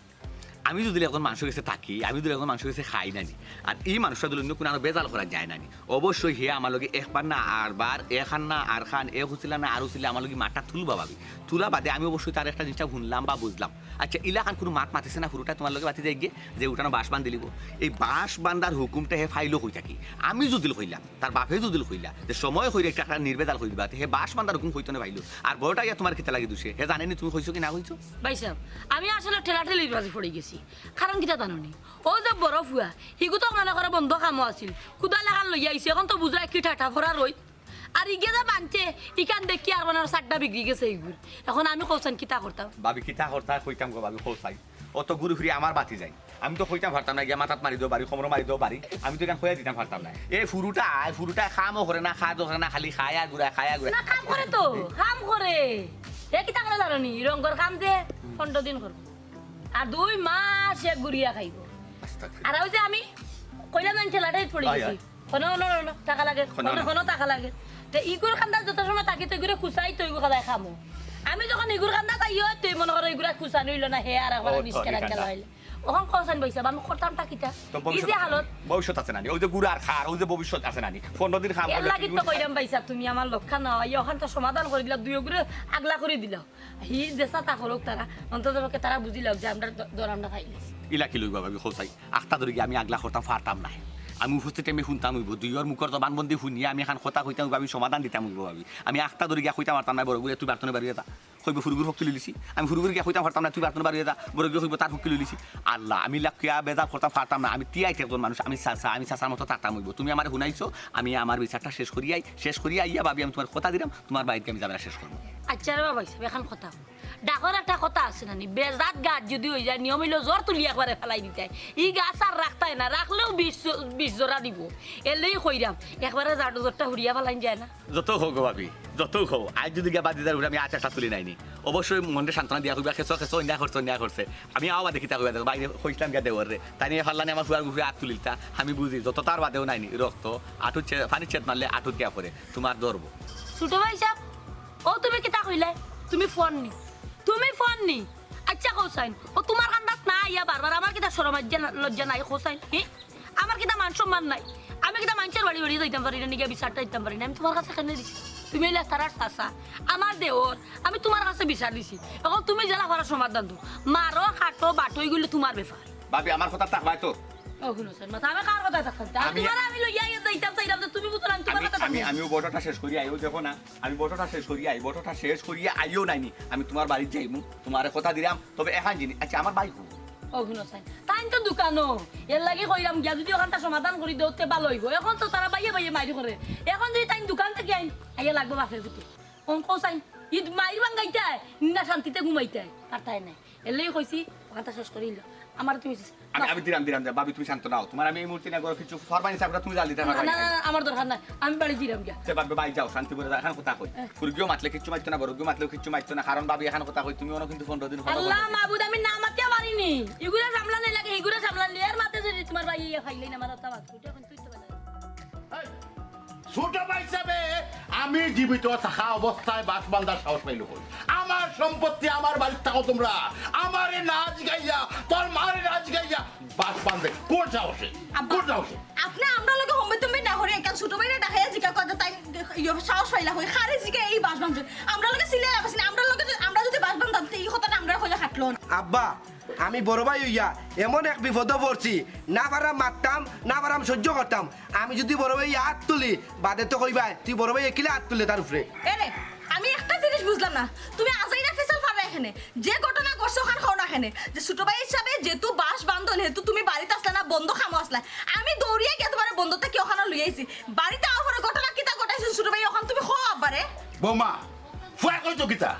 আমি যদি একজন মানষর গেছে থাকি, আমি যদি একজন মানষর গেছে খাই না নি, আর ই মানুষটা যদি অন্য কুনু আরো বেজাল করা যায় না নি, অবশ্যই হে আমার লগে একবার না আরবার, এখান না আরখান, এক উছিলা না আর উছিলা আমার লগে মাতটা তুলবা ভাবি। তুলা বাদে আমি অবশ্যই তার একটা জিনিসটা হুনলাম বা বুঝলাম। আচ্ছা, ইলাখান কুনু মাত মাতিছে না, হুরুটা তুমার লগে বাতি যাই গিয়ে যে উঠানো বাঁশ বান্দিলিবো। এই বাঁশ বান্দার হুকুমটা হে পাইলো কই থাকি? আমি যদি কইলাম, তার বাপে যদি কইলা যে সময় কইরে একটা, একটা নির্বেজাল করি দিবা, তে হে বাঁশ বান্দার হুকুম কইতো না পাইলো। আর বড়টা ইয়া তুমার কিতা লাগি দুষে? হে জানে নি তুমি কইছো কি না কইছো? ভাইসাব, আমি আসলে ঠেলাঠেলির মাঝে পড়ি গেছি। কারণ কিতা জানো নি? ও যে বড় ফুয়া, হিগু তো মনে করে বন্দ কামো আছিল, কুদাল লাগান লইয়া আইছে, এখন তো বুঝরায় কি ঠাটা ফড়া রইদ। আর ইগে যে বানছে, ইখান দেখি আর মানে চারটা বিগড়ি গেছে ইগুর। এখন আমি কও চাইন কিতা করতাম? ভাবি, কিতা করতা কইতাম গো ভাবি, কও চাইন। অত ঘুরি ফিরি আমার বাতি যাই। আমি তো কইতাম পারতাম না, গিয়া মাথাত মারি দেও বাড়ি, কোমরো মারি দেও বাড়ি। আমি তো ইখান কইয়া দিতাম পারতাম না। এ ফুরুটা, এ ফুরুটা কামও করে না, কাজও করে না, খালি খায় আর ঘুরায়, খায় আর ঘুরায়। না, কাম করে তো, কাম করে। এ কিতা করে জানো নি? রঙ্গর কাম যে পনেরো দিন করবো। আর দুই মাস এ ঘুরিয়া খাইবো। আস্তাগফিরুল্লাহ। আর ওই যে আমি কইলাম না, ঠেলাঠেলিত পড়ি আয়, গেছি। আয়। হনো, হনো, হনো, টাকা লাগে। হনো, হনো, হনো। হনো, টাকা লাগে। তে ইগুর কান্দাত যত সময় থাকি, তো ইগুরে খুচাই, তো ইগু খাদায় খামো। আমি যখন ইগুর কান্দাত আইও, তুই মনে করো ইগুরে খুচানি অইলো না, হে আর একবার ও, তো, নিষ্কার এটা একটা না। লইলে। অখন কও চাইন ভাইসাব, আমি করতামটা কিতা? তো ই যে ভবিষ্যৎ আছে হালত। না নি? ভবিষ্যৎ আছে না নি? ওই যে ঘুরার খার, ওই যে ভবিষ্যৎ আছে না নি? পনেরো দিন কাম এর করলে লাগি তো কইরাম ভাইসাব, তুমি আমার লক্ষ্য না, এই অখানটা সমাধান করি দিলাও, দুইওগুরে আগলা করি দিলাও। হি যেছা তা করুক তারা, অন্তত পক্ষে তারা বুঝিলাও যে আমরা দ-, দর আমরা পাইলিছি। ইলা কিলা অইবো ভাবি, কও চাইন। আখতা ধরি গিয়া আমি আগলা করতাম পারতাম নায়। আমি উপস্থিত, আমি হুনতাম অইবো। দুইওর মুখর জবানবন্দি হুনিয়া আমি এখান কথা কইতাম অইবো, আমি সমাধান দিতাম অইবো ভাবি। আমি আখতা ধরি গিয়া কইতাম পারতাম নায়, বড়গুরে তুই বাড়ি তনে বারইয়া যা। কইবো ফুরুগুর পক্ষ লইলিছি। আমি ফুরুগুরে গিয়া কইতাম পারতাম নায়, তুই বাড়ি তনে বারইয়া যা। বড়গুরে কইবো তার পক্ষ লইলিছি। আল্লাহ, আমি লাকিয়া বেজাল করতাম পারতাম না। আমি টিয়াইত একজন মানুষ, আমি চাচা, আমি চাচার মতো থাকতাম অইবো। তুমি আমারে হুনাইছো, আমি আমার বিচারটা শেষ করিয়া আই, শেষ করিয়া আইয়া ভাবি আমি তুমার কথা দিলাম, তুমার বাড়িত গিয়া আমি ঝামেলা শেষ করমু। আচ্ছা রে বাবা, হিসাবে এখান কথা। ডাকর একটা কথা আছে না নি, বেজাত গাছ যদি অই যায়, নিয়ম অইলো জড় তুলি একবারে ফালাই দিতায়। ই গাছ আর রাখতায় না, রাখলেও বিষ, বিষ জরা দিবো। এলেই কইরাম, একবারে জাড় জড়টা হুড়িয়া ফালাইন যায় না। যত কও গো ভাবি, যত কও, আইজ যদি গিয়া বাদে যার উপরে আমি আত একটা তুলি নাইনি, অবশ্যই মনরে সান্ত্বনা দিয়া কইবা, "খেছো, খেছো, অন্যায় করছে, অন্যায় করছে।" আমি আওয়া দেখি তা কইবা, দেখো, বাইরে কইছিলাম গিয়া দেওররে, তাইন এ ফাল্লানি আমার ফুয়ার উপরে আত তুলিলতা, আমি বুঝি, যত তার বাদেও নাইনি, রক্ত, আটুত ছে-, পানির ছেদ মারলে আটুত গিয়া পড়ে, তুমার ধরবো। ছোট ভাইসাব, ও তুমি কিতা কইলায়? তুমি ফোন নি, তুমি ফোন নি। আচ্ছা কও চাইন, ও তুমার কান্দাত না আইয়া বারবার আমার কিতা শরম আইজ্জা না, লজ্জা নাই কও চাইন? হি? আমার কিতা মান সম্মান নাই? আমি কিতা মানষর বাড়ি বাড়ি যাইতাম পারি না, নিগিয়া বিচারটা দিতাম পারি না? আমি তুমার কাছে কেনে দিছি? তুমি অইলা তারার চাচা, আমার দেওর, আমি তুমার কাছে বিচার দিছি। অখন তুমি যেলা পারো সমাধান দেও। মারো, কাটো, বাটো, ইগুইন তুমার ব্যাপার। ভাবি, আমার কথা থাকবায় তো? ও, হুনো চাইন, মাথা আমি কার কথা থাকতাম? আমি আমি তুমার আমি লইয়া আইয়া যাইতাম চাইলাম যে তুমি বুঝো না, আমি তুমার আমি, কথা আমি, থাকতাম। আমি ও বটটা শেষ করি আইও, দেখো না, আমি বটটা শেষ করি আই, বটটা শেষ করি আইও নাইনি, আমি তুমার বাড়িত যাইমু, তুমারে কথা দিলাম। তবে এখান জিনিস, আচ্ছা, আমার ভাই কই? ও হুনো চাইন, তাইন তো দোকানো, এর লাগি কইরাম গিয়া যদি অখানটা সমাধান করি দেও তে ভালা অইবো। অখন তো তারা বাইয়ে বাইয়ে মাইর করে, অখন যদি তাইন দোকান থাকি আইন, আইয়া লাগবো বাপের পুতে। অখন কও চাইন, ইদ মাইর ভাঙ্গাইতায়, না শান্তিতে ঘুমাইতায়, পারতায় নায়। এর লাগি কইছি, অখানটা শেষ করি দিলাও। আমার তুমি আমি, আমি দিরাম, দিরাম, দিরাম। ভাবি, তুমি শান্ত নাও। তুমার আমি এই মুহূর্তে না করো কিছু ফরমাইনি, চাকরা তুমি জাল দিতে না, পারবে না, না। না, না, আমার দরকার নাই। আমি বাড়ি দিরাম গিয়া। তে ভাবি, ভাই যাও, শান্তি করে যাও, এখান কথা কই। হ্যাঁ। ফুরুগিও মাতলে কিচ্ছু মাততো না, বড়গুও মাতলে কিচ্ছু মাততো না, কারণ ভাবি এখান কথা কই, তুমি অনো কিন্তু পনেরো দিন হলো আল্লাহ বন্ধ। মাবুদ, আমি না মাতিয়া পারিনি। ইগুরে সামলানি লাগে, ইগুরে সামলানি। এর মাঝে যদি তুমার ভাই ইয়া খাইলেই না, আমার অবস্থা বাদ। তুই তো এখন তুই তো বাজার। এই, ছোট ভাই হিসাবে আমি জীবিত থাকা অবস্থায় বাঁশ বান্ধার সাহস পাইলো কই? আমার সম্পত্তি আমার বাড়িত থাকো তুমরা। আমারে না জিগাইয়া, তোর মারে না জিগাইয়া বাঁশ বান্ধে কোন সাহসে? আব্বা, কোন সাহসে? আপনে আমরার লগে হম্বে তুম্বে না করি, একখান ছোট ভাইরে ডাকাইয়া জিগা কইতা তাইন, ইয়ো, সাহস পাইলা কই? কারে জিগাইয়া ই বাঁশ বান্ধে? আমরার লগে সিলাই লাগাইছে না, আমরার লগে যে, আমরা যদি বাঁশ বান্ধতাম, তে ই কথাটা আমরার কইলে খাটলো না। আব্বা, আমি বড় ভাই অইয়া এমন এক বিপদো পড়ছি, না পারাম মাততাম, না পারাম সহ্য করতাম। আমি যদি বড় ভাইয়ে আত তুলি, বাদে তো কইবায়, তুই বড় ভাইয়ে কিলা আত তুললে তার উপরে। এরে, আমি একটা জিনিস বুঝলাম না, তুমি আজাইরা ফেসাল ফাররায় কেনে? যে ঘটনা ঘটছে অখান কও না কেনে? যে ছোট ভাই হিসাবে যেহেতু বাঁশ বান্ধন, হেতু তুমি বাড়িত আছলায় না, বন্দো কামো আছলায়। আমি দৌড়িয়া গিয়া তুমারে বন্দো থাকি অখানো লইয়া আইছি। বাড়িত আওয়ার পরে ঘটনা কিতা ঘটাইছইন ছোট ভাই, অখান তুমি কও আব্বারে। বৌমা, ফুয়ায় কইতো কিতা?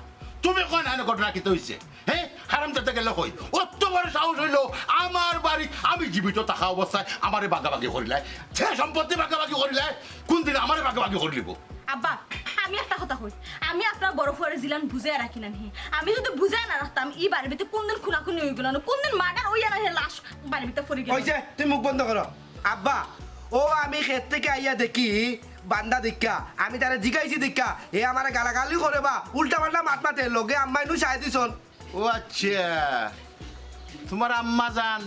তুমি কও না, ঘটনা কিতা অইছে? হে? হারামজাদা গেলে কই, অত বড় সাহস অইলো আমার বাড়ি, আমি জীবিত থাকা অবস্থায় আমারে ভাগাভাগি করিলায়, সে সম্পত্তি ভাগাভাগি করিলায়, কোন দিন আমারে ভাগাভাগি করিলিবো? আব্বা, আমি একটা কথা কই, আমি আপনার বড় ফুয়ারে জিলান বুঝাইয়া রাখি না নি। আমি যদি বুঝাইয়া না রাখতাম, ই বাড়ির ভিতরে কোন দিন খুনাখুনি অইগেলো না, কোন দিন মার্ডার অইয়া না হে লাশ বাড়ির ভিতরে পড়ি গেলো। অইছে, তুমি মুখ বন্ধ করো। আব্বা, ও আমি খেত থাকি আইয়া দেখি বান্দা দেখিয়া, আমি তারে জিগাইছি দেখিয়া, হে আমারে গালাগালি করে বা উল্টা পাল্টা মাত মাতে, লগে আম্মাইনু সায় দিছইন। ও আচ্ছা, তুমার আম্মাজান,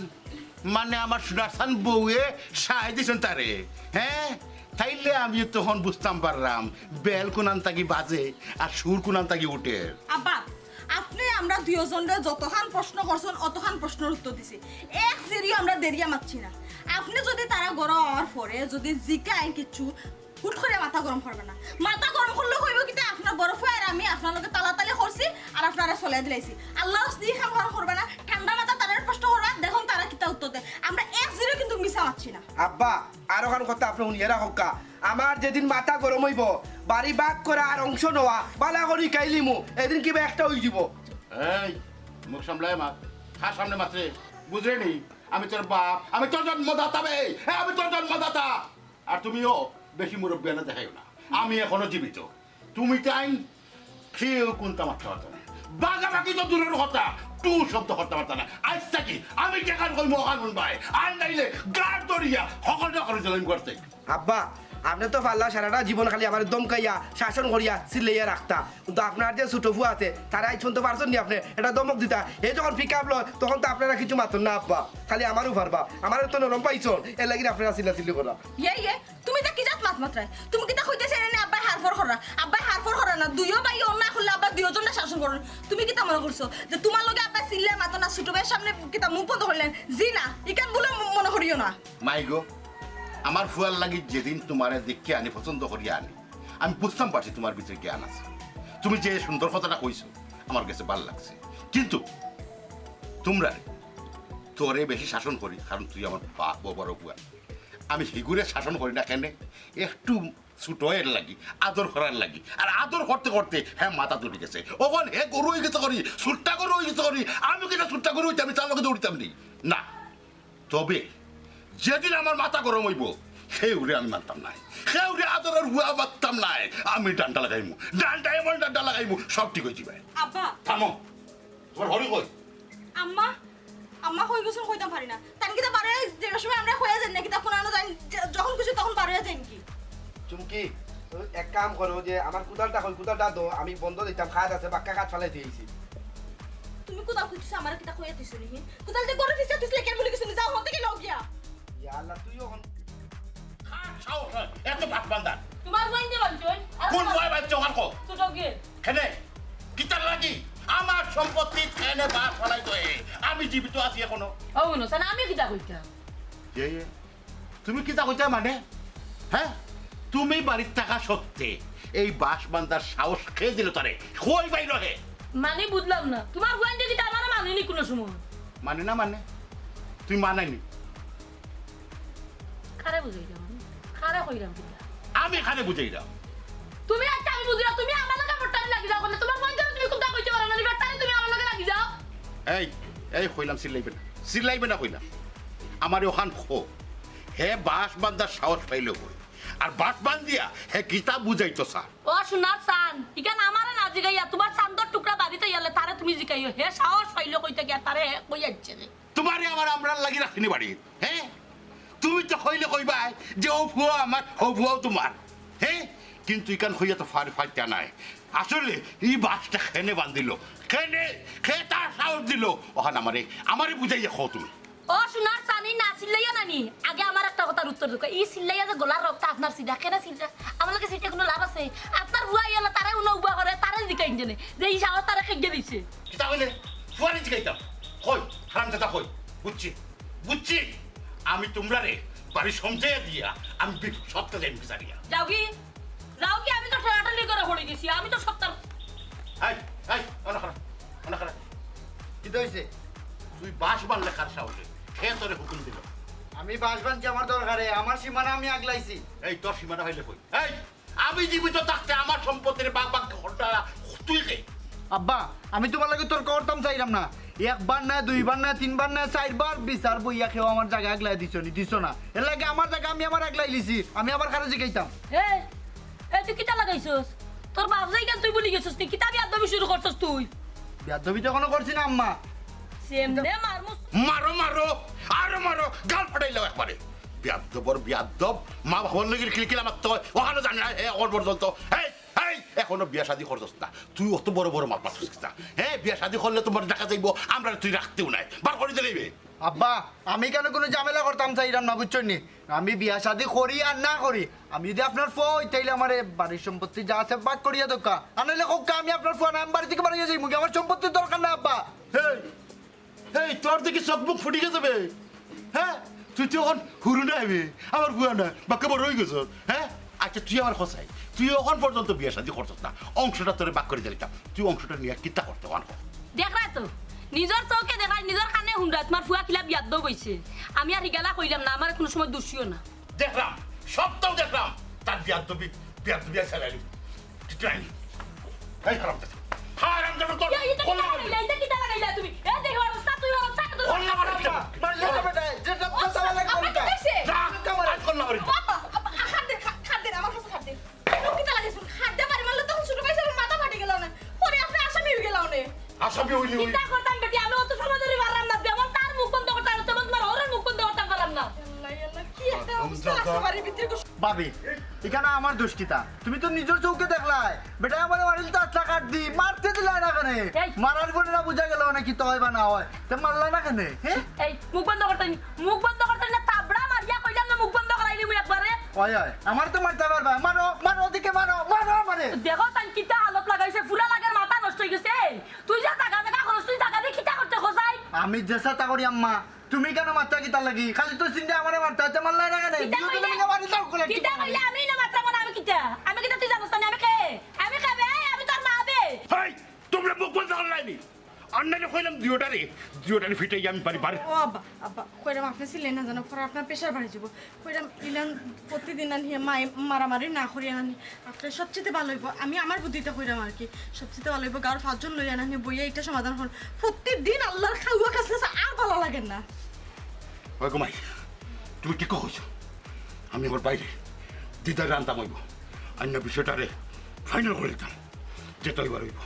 মানে আমার সোনার চান বউয়ে সায় দিছইন তারে, হে? তাইলে আমি তখন বুঝতাম পাররাম, বেল কুনান থাকি বাজে আর সুর কুনান থাকি উঠের। আব্বা, আপনে আমরা দুইওজনরে যতখান প্রশ্ন করছইন, অতখান প্রশ্নর উত্তর দিছি। এক জিরিও আমরা দেরিয়া মাতছি না। আপনে যদি তারা ঘরো আওয়ার পরে যদি জিকাইন কিচ্ছু, হুট করিয়া মাথা গরম করবা না। মাথা গরম করলে কইবো কিতা, আপনার বড় ফুয়া আর আমি আপনার লগে তালাতালি করছি আর আপনারে চলে দিলাইছি। আল্লাহর ওয়াস্তে ই কাম কাম করবা না। ঠান্ডা মাথায় তারারে প্রশ্ন করবা, দেখুন তারা কিতা উত্তর দেয়। আমরা এক জিরিও কিন্তু মিছা মাতছি না। আব্বা, আর অখান কথা আপনে হুনিয়া রাখউক্কা। আমার যেদিন মাথা গরম অইবো, বাড়ি ভাগ করা আর অংশ নেওয়া, বালা করি কাইলিমু, এদিন কিবা একটা অইযিবো। এই, মুখ সামলায় মাত, কার সামনে মাতরে, বুঝরে নি? আমি তোর বাপ, আমি তোর জন্মদাতা বে, হ্যাঁ, আমি তোর জন্মদাতা। আর তুমিও বেশি মুরব্বিয়ানা দেখাইও না, আমি এখনো জীবিত। তুমি তাইন কেউ কুন্তা মাততা পারতা নায়। ভাগাভাগি তো দূরর কথা, টু শব্দ করতা পারতা নায়। আইজ থাকি আমি যেখান কইমু অখান হুনবায়, আর নাইলে গাড় ধরিয়া হকলটা করে দিলাম করতে। আব্বা, আপনে তো পারলা সারাটা জীবন খালি আমারে ধমকাইয়া, শাসন করিয়া, চিল্লাইয়া রাখতা। কিন্তু আপনার যে ছোট ফুয়া আছে, তারে আইজ পর্যন্ত পারছইন নি আপনে একটা ধমক দিতা? হে যখন পিক আপ লয়, তখন তো আপনারা কিছু মাতইন না আব্বা, খালি আমারেউ পারবা। আমারে তো নরম পাইছইন, এরলাগি আপনারা চিল্লাচিল্লি করা। ইয়ে, ইয়ে, তুমি ইতা কি জাত মাত মাতরায়? তুমি কিতা কইতায় চাইরায় নি আব্বায় হারফর করা? আব্বায় হারফর করা না, দুইও ভাই অন্যায় করলে আব্বায় দুইওজনরে শাসন করইন। তুমি কিতা মনো করছো যে তুমার লগে আব্বায় চিল্লায় মাতইন না, ছোট ভাইর সামনে কিতা মুখ বন্ধ করিলাইন? জি না, ইখান ভুল মনো করিও না। মাই গো, আমার ফুয়ার লাগি যেদিন তুমারে দেখিয়া আনি, পছন্দ করিয়া আনি, আমি বুঝতাম পারছি তুমার ভিতরে জ্ঞান আছে। তুমি যে সুন্দর কথাটা কইছো, আমার গেছে ভালা লাগছে। কিন্তু তুমরারে, তোরে বেশি শাসন করি, কারণ তুই আমার বাপ, বড় ফুয়া। আমি হিগুরে শাসন করি না কেনে, একটু ছোট এর লাগি, আদর করার লাগি। আর আদর করতে করতে হে মাথা তুলি গেছে। অখন হে গরু অইগেছে করি, ছুট্টা গরু অইগেছে করি, আমি কিতা ছুট্টা গরু অইতাম, আমি তার লগে দৌড়িতাম নি? না। তবে যেদিন আমার মাথা গরম অইবো, কেউরে আমি মানতাম নায়, কেউরে আদরর ফুয়া মানতাম নায়, আমি ডান্ডা লাগাইমু, ডান্ডা এমন ডান্ডা লাগাইমু, সব ঠিক অইযিবো। আব্বা। থামো, তুমার হরি কই? আম্মা, আম্মা কই গেছইন কইতাম পারি না। তাইন কিতা বারইয়া যে সময় আমরা কইয়া যাইন না, কিতা কুনানো যাইন, যে-, যখন খুশি তখন বারইয়া যাইন কি? চুমকি, এক কাম করো যে আমার কুদালটা কই, কুদালটা দেও, আমি বন্দ দিতাম, কাজ আছে, বাক্কা কাজ ফালাই দিছি। তুমি কুদাল কই থুইছো, আমারে কিতা কইয়া থুইছো নি? কুদাল যে গরু ফিসা থুইছিলে, কেন ভুলি গেছো নি? যাও, হন থাকি লও গিয়া। ইয়া আল্লাহ, তুইও হন। কার সাহস হয় এত বাশ বান্দার? তুমার ফুয়াইন্তে বানছইন। আর কোন ফুয়ায় বানছে অখান কও? ছোট গিয়ে। কেনে? কিতার লাগি? আমার সম্পত্তিত কেনে বাশ ফালাইতো হে? আমি জীবিত আছি এখনো। ও হুনো, সানা আমি কিতা কইতাম? ইয়ে, ইয়ে। তুমি কিতা কইতায় মানে? হ্যাঁ? তুমি বাড়িত থাকা সত্ত্বে এই বাশ বান্দার সাহস কে দিলো তারে? কই পাইলো হে? মানে বুঝলাম না, তুমার ফুয়াইন্তে কিতা আমারে মানে নি কুনু সময়? মানে না মানে? তুই মানায়নি? কারে বুঝাইতাম আমি? কারে কইরাম কিতা? আমি কারে বুঝাইরাম? তুমি একটা আমি বুঝি না, তুমি আমার লগে ফট্টানি লাগি যাও কেনে? তুমার ফুয়াইন্তরে তুমি কুন্তা কইতে পারো না, ফট্টানি তুমি আমার লগে লাগি যাও। এই, এই কইলাম চিল্লাইবে না, চিল্লাইবে না কইলাম। আমারে অখান কও, হে বাশ বান্দার সাহস পাইলো কই? আর বাশ বান্দিয়া হে কিতা বুঝাইতো চায়? ও সোনার চান, ইখান আমারে না জিগাইয়া তুমার চান্দর টুকরা বাড়িত আইলে তারে তুমি জিগাইও, হে সাহস পাইলো কই থাকি আর তারে হে কই আইছে রে। তুমারে আমার আমরার লাগি রাখছি নি বাড়িত, হ্যাঁ? তুমি তো কইলে কইবায় যে অউ ফুয়া আমার, অউ ফুয়াও তুমার, হ্যাঁ? কিন্তু ইখান কইয়া তো ফার-, ফারতা নায়। আসলে ই বাশটা কেনে বান্দিলো, কেনে, কে তার সাহস দিলো, অখান আমারে, আমারে বুঝাইয়া কও তুমি। ও সোনার চান, না চিল্লাইও না নি। আগে আমার একটা কথার উত্তর দেউক্কা। ই চিল্লাইয়া যে গলার রক্ত আপনার ছিটা, কেনে ছিটা? আমার লগে ছিটিয়া কুনু লাভ আছে? আপনার ফুয়া আইলে তারে উনা উবা করে, তারে জিগাইন কেনে যে ই সাহস তারে কে দিছে। কিতা কইলে? ফুয়ারে জিগাইতাম। কই, হারামজাদা কই? বুঝছি, বুঝছি। আমি তুমরারে বাড়ি সমঝাইয়া দিয়া আমি বি-, সবটা যাইমু বিচারিয়া। যাওগি, যাওগি, আমি তো ঠেলাঠেলি করি পড়ি গেছি, আমি তো সবটা। এই, এই, অনো খাড়া, অনো খাড়া। কিতা অইছে? তুই বাশ বানলে কার সাহসে? কে তোরে হুকুম দিলো? আমি বাশ বানছি আমার দরকারে, আমার সীমানা আমি আগলাইছি। এই, তোর সীমানা অইলে কই? এই, আমি জীবিত থাকতে আমার সম্পত্তির ভাগ ভাগ হলটা তুই কে? আব্বা, আমি তুমার লগে তর্ক করতাম চাইরাম না। একবার না, দুইবার না, তিনবার না, চাইরবার বিচার বইয়া কেউ আমার জাগা আগলাইয়া দিছো নি? দিছো না। এরলাগি আমার জাগা আমি আমার আগলাইলিছি, আমি আবার কারে জিগাইতাম? এ, এ, তুই কিতা লাগাইছস? তোর বাপ যাইগান তুই ভুলি গেছস নি? কিতা বেয়াদবি শুরু করছস তুই? বেয়াদবি তো কুনু করছি না আম্মা। সেমনে মারমু। মারো, মারো, আরো মারো, গাল ফাটাইলাও একবারে। বেয়াদবর বেয়াদব, মা-বাফর লগে কিলকিলা মারতে অয়, অখানও জানে না, হে, অখন পর্যন্ত। এই, এই, অখনো বিয়া-শাদি করছস না, তুই অত বড় বড় মাত মাতছস কিতা? হে, বিয়া-শাদি করলে তুমার দেখা যাইবো, আমরারে তুই রাখতেও নায়, বার করি দিলাইবে। আব্বা, আমি কেনে কুনু ঝামেলা করতাম চাইরাম না, বুঝছইন নি? আমি বিয়া-শাদি করি আর না করি, আমি যুদি আপনার ফুয়া অই, তাইলে আমারে বাড়ির সম্পত্তি যা আছে ভাগ করিয়া দেউক্কা, আর নাইলে কউক্কা আমি আপনার ফুয়া নায়, আমি বাড়ি থাকি বারইয়া যাইমুগি, আমার সম্পত্তির দরকার নাই আব্বা। হেই, হেই, তোর দেখি চউখ-মুখ ফুটি গেছে বে। হে, তুই তো অখন হুরু নায় বে, আমার ফুয়া নায়, বাক্কা বড় অই গেছস। হে, আইচ্ছা, তুই আমারে ক চাই, তুই অখন পর্যন্ত বিয়া-শাদি করছস না, অংশটা তোরে ভাগ করি দিলাইতাম, তুই অংশটা নিয়া কিতা করতে অখন ক? দেখরায় তো, নিজর চউখে দেখরায়, নিজর কানে হুনরায়, তুমার ফুয়া কিলা বেয়াদব অইছে। আমি আর হিগালা কইলাম না, আমারে কুনু সময় দুষিও না। দেখলাম, সবতাউ দেখলাম, তার বেয়াদবি, বেয়াদবি আর চালাইলি। ঠিক নাই? এই হারামজাদা। হারামজাদা তোর ইয়া, ইটা কিতা লাগাইলা? ইটা কিতা লাগাইলা তুমি? এ দেখো, অবস্থা, তুই অবস্থা, তুই কল্লা মারি দিতাম। মারলে তো বেটা, যেটা কথা বলে আপা, কোনটা? কিতা অইছে? যা, কথা বলে। আর কল্লা মারি দিতাম। আপা, আপা, হাত দে, হাত, হাত দে, আমার কাছে হাত দে। কেন কিতা লাগাইছো? হাত দে বাড়ি মারলে তখন ছোট ভাই সাহেবের মাথা ফাটি গেল না। পরে আপনি আসামি অই গেল না। আসামি অইলে অই। কিতা করতাম বেটি, আমি অত সময় ধরি পারলাম না। যেমন তার মুখ বন্ধ করতাম, তেমন তুমার হউরর মুখ বন্ধ করতাম পারলাম না। আল্লাহ, আল্লাহ, কি একটা অবস্থা আছে বাড়ির ভিতরে। ভাবি, ইখানো আমার দোষ কিতা? তুমি তো নিজর চউখে দেখলায়, বেটায় আমারে মারিল তো আছলা কাঠ দি, মারতে দিলায় না কেনে? এই। মারার পরে না বুঝা গেল না কিতা অয় বা না অয়, তে মারলায় না কেনে? হে? এই, মুখ বন্ধ করতে নি, মুখ বন্ধ করতে নি, থাবড়া মারিয়া কইলাম না, মুখ বন্ধ করাইলিমু একবারে। অয়, অয়, আমারে তো মারতায় পারবায়, মারো, মারো, ওদিকে মারো, মারো আমারে। দেখো তাইন কিতা হালত লাগাইছে, ফুরা লাগের মাথা নষ্ট অই গেছে। এই, তুই যে জাগা জাগা করস, তুই জাগা দি কিতা করতে খোঁজাই? আমি যেতা করি আম্মা, তুমি কেনে মারতায় কিতার লাগি? খালি তো চিন্তা আমারে মারতায়, তে মারলায় না কেনে? কিতা কইলে? কিতা কইলে আমি না মারতাম না, আমি কিতা? আমি কিতা তুই জানোস না, আমি কে? আমি কে বে? আমি তোর মা বে। হেই, তুমরা মুখ বন্ধ করলায় নি? আর নাইলে কইলাম দুইওটারে, দুইওটারে ফিটাই আমি বাড়ি বার। ও আব্বা, আব্বা, কইরাম আপনে চিল্লাইন না জানো, পরে আপনার pressure বাড়ি যাইবো। কইরাম ইলান প্রতিদিন আনিয়া মাই মারামারি না করিয়া আনি, আপনার সবচেয়ে ভালো অইবো। আমি আমার বুদ্ধিতে কইরাম আর কি, সবচেয়ে ভালো অইবো গাঁওর পাঁচজন লইয়া আনি বইয়া ইটা সমাধান করুন। প্রতিদিন আল্লাহর খাওয়া কাছে কাছে আর ভালো লাগে না। ওই গো মাই, তুমি ঠিক কইছো। আমি আমার বাইরে দিদার আনতাম অইবো, আইনা বিষয়টারে final করি দিতাম। যেটা অইবার অইবো,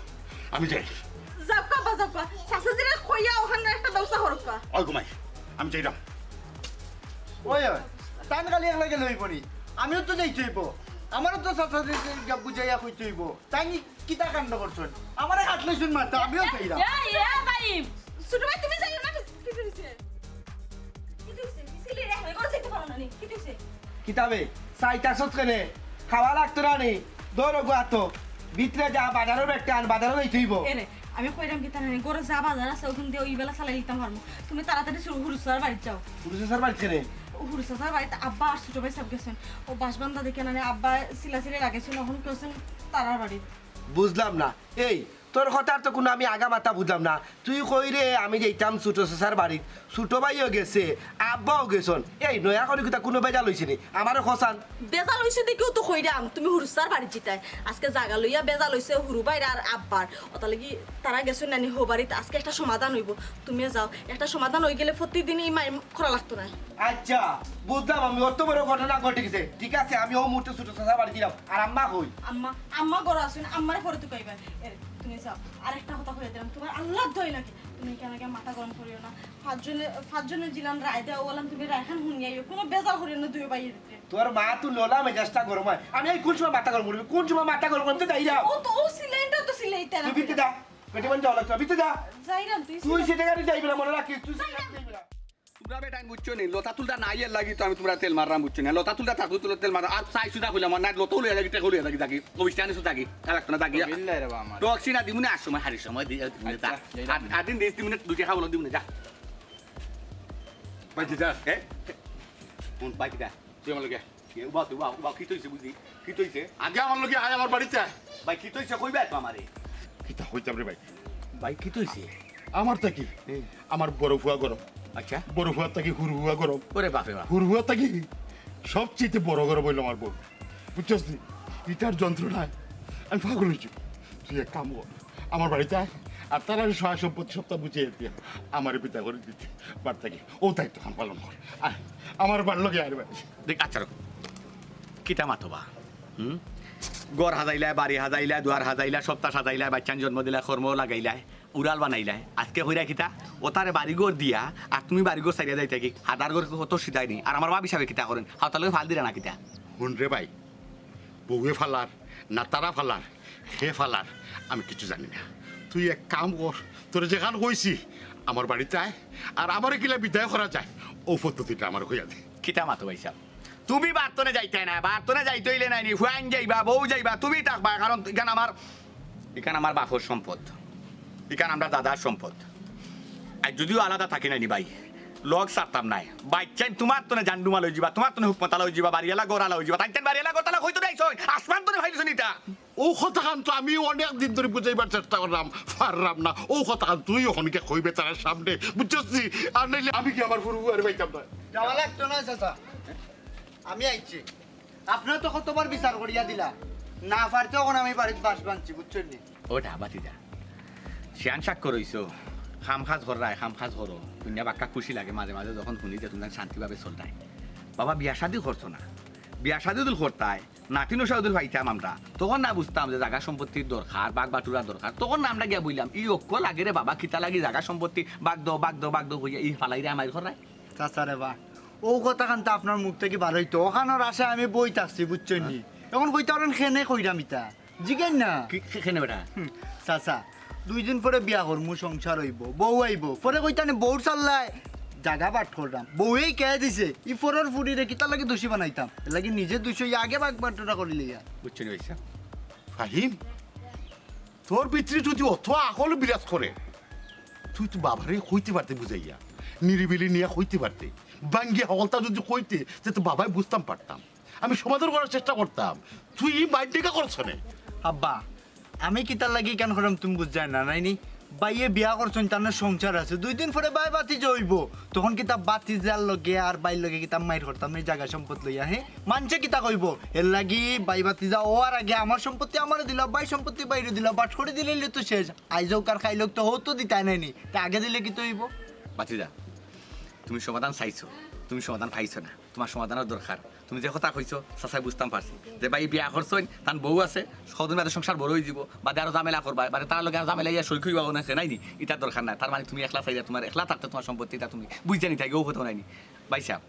আমি যাই। যাউক্কা বা যাউক্কা, চাচাজিরে কইয়া অখান একটা ব্যবস্থা করউক্কা। ওই গো মাই, আমি যাইরাম। ওই, ওই, তাইন খালি একলা গেলে অইবো নি? আমিও তো যাইতে অইবো, আমারও তো চাচাজিরে বুঝাইয়া কইতে অইবো। তাইন কিতা কাণ্ড করছইন? আমারে কাটলাইছইন মারতা, আমিও যাইরাম। এ, এ, ভাই। ছোট ভাই, তুমি যাইও না, কিতা অইছে? কিতা অইছে? মিছিলে রে, আমি ঘরে যাইতে পারো না নি? কিতা অইছে? কিতা বে? চাইতাছত কেনে? খাওয়া লাগতো না নি? ধরো গো আতো। ভিতরে যা, বাজারর ব্যাগটা আন, বাজারো যাইতে অইবো। এরে, আমি কইরাম কিতা নি, ঘরো যা বাজার আছে, অখান দি ওই বেলা চালাই দিতাম পারমু। তুমি তাড়াতাড়ি হুরু চাচার বাড়িত যাও। হুরু চাচার বাড়িত কেনে? হুরু চাচার বাড়িত আব্বা আর ছোট ভাই সাব গেছইন। ও বাঁশবান্ধা দেখি না নি, আব্বা চিল্লাচিল্লি লাগাইছইন, অখন গেছইন তারার বাড়িত। বুঝলাম না। এই, তোর কথার তো কুনু আমি আগা মাথা বুঝলাম না। তুই কইরে আমি যাইতাম ছোট চাচার বাড়িত, ছোট ভাইও গেছে, আব্বাও গেছইন। এই, নয়া করি কিতা কুনু বেজাল অইছে নি? আমারে কছান। বেজাল অইছে দেখিউ তো কইরাম, তুমি হুরু চাচার বাড়িত যাইতায়। আজকে জাগা লইয়া বেজাল অইছে হুরু ভাইর আর আব্বার। অতার লাগি তারা গেছইন না নি হউ বাড়িত, আজকে একটা সমাধান অইবো। তুমি যাও, একটা সমাধান অই গেলে প্রতিদিন ই মাইর করা লাগতো না। আইচ্ছা, বুঝলাম আমি, অত বড় ঘটনা ঘটি গেছে। ঠিক আছে, আমি অউ মুহূর্তে ছোট চাচার বাড়িত যাইরাম। আর আম্মা কই? আম্মা, আম্মা ঘরো আছইন, আম্মারে পরে তুকাইবা। এ, তুমি যাও। আর একটা কথা কইয়া দিরাম, তুমার আল্লার দোয়াই লাগে। তুমি কেনে গিয়া মাথা গরম করিও না। পাঁচজনে, পাঁচজনে যেলান রায় দেও, অলান তুমি রায়খান হুনিয়া আইও। কুনু বেজাল করিও না দুইও ভাইর ভিতরে। তোর মা তো ললা মেজাজটা গরম অয়। আমি এই কুন সময় মাথা গরম করমু? কুন সময় মাথা গরম করমু? তুই যাইরাম। ও তো, ও চিল্লাইনটা তো চিল্লাইতা না। তুই ভিতরে যা। বেটি বন্ধ হলো তো, ভিতরে যা। যাইরাম, তুই তুই চিল্লা- সেটা গাড়ি যাইবি না, মনে রাখিস, তুই সেটা গাড়ি যাইবি না। তুমরা বেটাইন বুঝছো নি, লতা তুলতা নাই এর লাগি তো আমি তুমরারে তেল মাররাম, বুঝছো নি? লতা তুলতা থাকো, তুলো তেল মারো। আর চাই সুদা কইলাম, আর না লতাও লইয়া যাগি, টেকাও লইয়া যাগি, যাগি। অবশ্যই আনি সুদা কি? আর রাখতো না, যাগি। বিল্লাহ রে বাবা আমার। টক্সি না দিমু না, আর সময়, হারির সময় দি-, দিমু না, আচ্ছা, যা। যাইরাম। আর, আর দিন দিস, দিমু না, দুইটা খাবো, দিমু না, যা। ভাই, যা। এ? কোন ভাই কিতা? তুই আমার লগে। এ, উবা, উবা, উবা, কিতা অইছে বুঝি? কিতা অইছে? আগে আমার লগে আয়, আমার বাড়িত আয়। ভাই, কিতা অইছে? কইবা তো আমারে। কিতা কইতাম রে ভাই? ভাই, কিতা অইছে? আমার থাকি, হুম। আমার বড় ফুয়া গরম। আচ্ছা। বড় ফুয়া থাকি হুরু ফুয়া গরম। ওরে বাপে বাপ। হুরু ফুয়া থাকি সবচেয়ে বড় গরম অইলো আমার বউ। বুঝছস নি? ইটার যন্ত্রণায় আমি পাগল অইছি। তুই এক কাম কর, আমার বাড়িত আয়, আর তারার সহায় সম্পত্তি সবটা বুঝিয়া দিয়া আমারে বিদায় করি দিতে বাড়ি থাকি। ও দায়িত্বখান পালন কর। আয়, আমার বাড়ির লগে আয় রে ভাই। দেখ, আচ্ছা, রো। কিতা মাতবা? হুম? ঘর হাজাইলায়, বাড়ি হাজাইলায়, দুয়ার হাজাইলায়, সবটা সাজাইলায়, বাইচ্চান জন্ম দিলায়, কর্ম লাগাইলায়, উড়াল বানাইলায়। আজকে কইরা কিতা? ও তারে বাড়িঘর দিয়া, আর তুমি বাড়িঘর ছাড়িয়া যাইতায় কি? হাদার ঘর কত সিধাই নি? আর আমার বাপ হিসাবে কিতা করইন? হাতার লগে ফাল দিরা না কিতা? হুন রে ভাই, বউয়ে ফালার, না তারা ফালার, হে ফালার, আমি কিছু জানি না। তুই এক কাম কর, তোরে যেখান কইছি, আমার বাড়িত আয়, আর আমারে কিলা বিদায় করা যায়, ও পদ্ধতিটা আমারে কইয়া দে। কিতা মাতো ভাইসাব? তুমি বাড়িত থনে যাইতায় না, বাড়িত থনে যাইতে অইলে নায় নি, ফুয়াইন যাইবা, বউ যাইবা, তুমি থাকবায়, কারণ ইখান আমার, ইখান আমার বাপর সম্পদ, ইখান আমরার দাদার সম্পদ। আর যদিও আলাদা থাকি নায় নি ভাই, লগ ছাড়তাম নায়। বাইচ্চাইন তুমার থনে জান্ডুমাল অইযিবা, তুমার থনে হুকমতালা অইযিবা, বাড়িআলা ঘরআলা অইযিবা। তাইন তাইন বাড়িআলা ঘরআলা কইতো নায়, আসমান থনে ফাইলছইন ইতা। অউ কথাখান তো আমি অনেক দিন ধরি বুঝাইবার চেষ্টা করলাম, পারলাম না। অউ কথাখান তুই অখন গিয়া কইবে তারার সামনে, বুঝছস নি? আর নাইলে আমি কি আমার ফুরু ফুয়ারে পাইতাম না? যাওয়া লাগতো না, চাচা। আমি আইছি। আপনে তো কতবার বিচার করিয়া দিলা। না পারতে অখন আমি বাড়িত বাঁশ বানছি, বুঝছইন নি? ওটা, বাতিজা। শিয়ান সাক্ষ্য রইছো। কাম কাজ কররায়, কাম কাজ করো। হুনিয়া বাক্কা খুশি লাগে মাঝে মাঝে যখন হুনি যে তুমরা শান্তিভাবে চলরায়। বাবা, বিয়া শাদি করছো না। বিয়া শাদি যুদি করতায়, নাতি নশা যুদি পাইতাম আমরা, তখন না বুঝতাম যে জাগা সম্পত্তির দরকার, ভাগ বাটুরার দরকার। তখন না আমরা গিয়া বইলাম, "ই অক্কল লাগে রে বাবা, কিতা লাগি জাগা সম্পত্তি ভাগ দেও, ভাগ দেও, ভাগ দেও" কইয়া ই ফালাইরে আমাইর কররায়। চাচা রে বা, অউ কথাখান তো আপনার মুখ থাকি বার অইতো। অখানর আশায় আমি বই থাকছি, বুঝছইন নি? অখন কইতা পারইন কেনে কইরাম ইতা। জিগাইন না। কি, কে-, কেনে বেটা? হুম, চাচা, দুই দিন পরে বিয়া করমু, সংসার অইবো, বউ আইবো। পরে কইতা নি বউর চাল্লায় জাগা বাট কররাম। বউয়েই কইয়া দিছে, ই পরর ফুড়িরে কিতার লাগি দোষী বানাইতাম? এরলাগি নিজে দোষী অইয়া আগে ভাগ বাটুরা করি লইয়া। বুঝছইন নি ভাইসাব? ফাহিম, তোর ভিতরে যুদি অত আকল বিরাজ করে, তুই তো বাবারে কইতে পারতে বুঝাইয়া, নিরিবিলি নিয়া কইতে পারতে, ভাঙ্গিয়া হকলতা যুদি কইতে, তে তো বাবায় বুঝতাম পারতাম। আমি সমাধান করার চেষ্টা করতাম, তুই ই মাইন্ডটা করছ নে। আব্বা, আমি কিতার লাগি ইখান কররাম তুমি বুঝরায় না, নায় নি? ভাইয়ে বিয়া করছইন, তান সংসার আছে, দুই দিন পরে ভাই ভাতিজা অইবো, তখন কিতা ভাতিজার লগে আর ভাইর লগে কিতা মাইর করতাম নি জাগা সম্পদ লইয়া, হে? মানষে কিতা কইবো? এরলাগি ভাই ভাতিজা অওয়ার আগে আমার সম্পত্তি আমারে দিলাও, ভাইর সম্পত্তি ভাইরে দিলাও, বাট করি দিলাইলে তো শেষ। আইজ অউক আর কাইল অউক তো হউ তো দিতায় নায় নি, তে আগে দিলে কিতা অইবো? বাতিজা, তুমি সমাধান চাইছো, তুমি সমাধান পাইছো না। তুমার সমাধানর দরকার। তুমি যে কথা কইছো, চাচায় বুঝতাম পারছি। যে ভাই বিয়া করছইন, তান বউ আছে, কয়দিন বাদে সংসার বড় অইযিবো, বাদে আরো ঝামেলা করবা, বাদে তার লগে আরো ঝামেলা অইয়া শরিক অইবা, অনে আছে, নায় নি? ইতার দরকার নাই। তার মানে তুমি একলা চাইরা, তুমার একলা থাকতে তুমার সম্পত্তি ইতা তুমি বুঝিয়া নিতায়, অউ কথা নায় নি? ভাইসাব,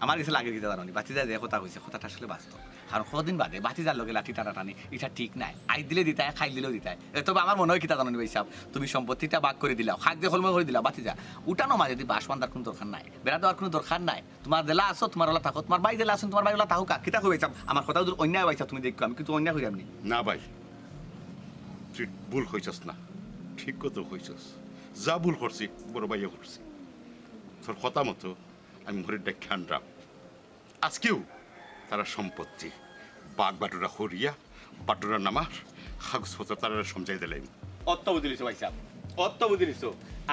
আমার গেছে লাগের কিতা জানো নি? বাতিজায় যে কথা কইছে, কথাটা আসলে বাস্তব। কারণ কয়দিন বাদে বাতিজার লগে লাঠি টানাটানি, ইটা ঠিক নায়। আইজ দিলে দিতায়, কাইল দিলেও দিতায়। এ, তবে আমার মনে অয় কিতা জানো নি ভাইসাব, তুমি সম্পত্তিটা ভাগ করি দিলাও, খাক দিয়া কলম করি দিলাও, বাতিজা। উঠানো মাঝে দি বাঁশ বান্ধার কুনু দরকার নাই, বেড়া দেওয়ার কুনু দরকার নাই। তুমার যেলা আছো, তুমার অলা থাকো, তুমার ভাই যেলা আছইন, তুমার ভাই অলা থাকুকা। কিতা কইবায় চাও? আমার কথা যুদি অইন্যায় অয় চাও তুমি দেখো, আমি কিন্তু অইন্যায় কইরাম নি। না ভাই, তুই ভুল কইছস না, ঠিক কথা কইছস। যা ভুল করছি, বড় ভাইয়ে করছি। তোর কথা মতো আমি মরির ডাক খানরাম। আজকেউ তারার সম্পত্তি ভাগ বাটুরা করিয়া বাটুরা নামার কাগজপত্র তারারে সমঝাই দিলাইমু। অত বুঝিলিছো ভাইসাব, অত বুঝিলিছো।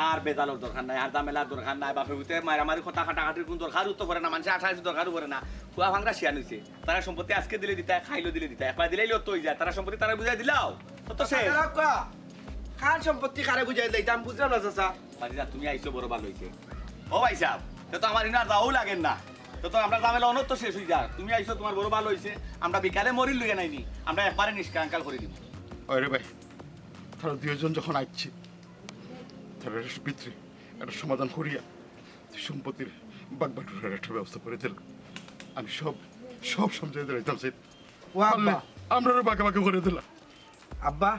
আর বেজালর দরকার নাই, আর ঝামেলার দরকার নাই। বাপে পুতে মারামারি কথা কাটাকাটির কুনু দরকারউ তো পড়ে না, মানষে আশা আশি দরকারউ পড়ে না। ফুয়া ভাংরা শিয়ান অইছে, তারার সম্পত্তি আজকে দিলে দিতায়, কাইলও দিলে দিতায়, একবার দিলাইলে অত অইযায়। তারার সম্পত্তি তারারে বুঝাই দিলাও, অত শেষ। কার সম্পত্তি কারে বুঝাই দিলাইতাম বুঝলাম না চাচা। বাতিজা, তুমি আইছো বড় ভালা অইছে। ও ভাইসাব, তে তো আমার ইনো আর যাওয়াউ লাগের না। তে তো আমরার ঝামেলা অনো তো শেষ অইযার। তুমি আইছো, তুমার বড় ভালা অইছে। আমরা বিকালে মরির লইয়া নায় নি, আমরা একবারে নিষ্কাঙ্কাল করি দিমু। ওরে ভাই, তারা দুইজন যখন আইছে, তারার ভিতরে একটা সমাধান করিয়া তুই সম্পত্তির ভাগ বাটুরার একটা ব্যবস্থা করি দিলা। আমি সব, সব সমঝাই দিলাইতাম। ও আব্বা। আমরারে ভাগাভাগি করি দিলা। আব্বা,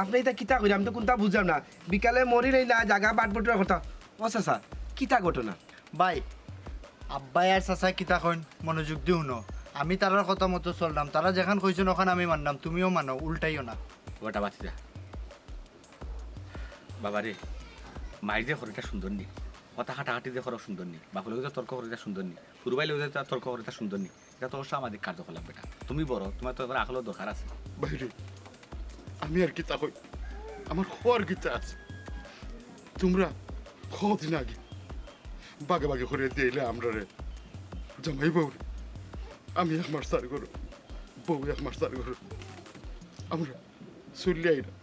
আপনে ইতা কিতা কইরা? আমি তো কুনতা বুঝলাম না। বিকালে মরির অইলা জাগা বাটবটুরা কথা। ও চাচা, কিতা ঘটনা? ভাই, আব্বায় আর চাচায় কিতা কইন, মনোযোগ দি হুনো। আমি তারার কথা মতো চলরাম, তারা যেখান কইছইন অখান আমি মানরাম, তুমিও মানো, উল্টাইও না। ওটা বাতিজা। বাবারে, মাইর যে করো ইটা সুন্দর নি, কথা কাটাকাটি যে করো সুন্দর নি, বাপর লগে যে তর্ক করো ইটা সুন্দর নি, ফুরু ভাইর লগে যে তর্ক করো ইটা সুন্দর নি। ইটা তো অসামাজিক কার্যকলাপ বেটা। তুমি বড়, তুমার তো এবার আকলর দরকার আছে। ভাইরে, আমি আর কিতা কই? আমার কওয়ার কিতা আছে? তুমরা কয়দিন আগে ভাগাভাগি করি দিলাইলা আমরারে, জামাই বউরে। আমি এক মাস তার ঘরো, বউ এক মাস তার ঘরো। আমরা চলিয়া আইরাম।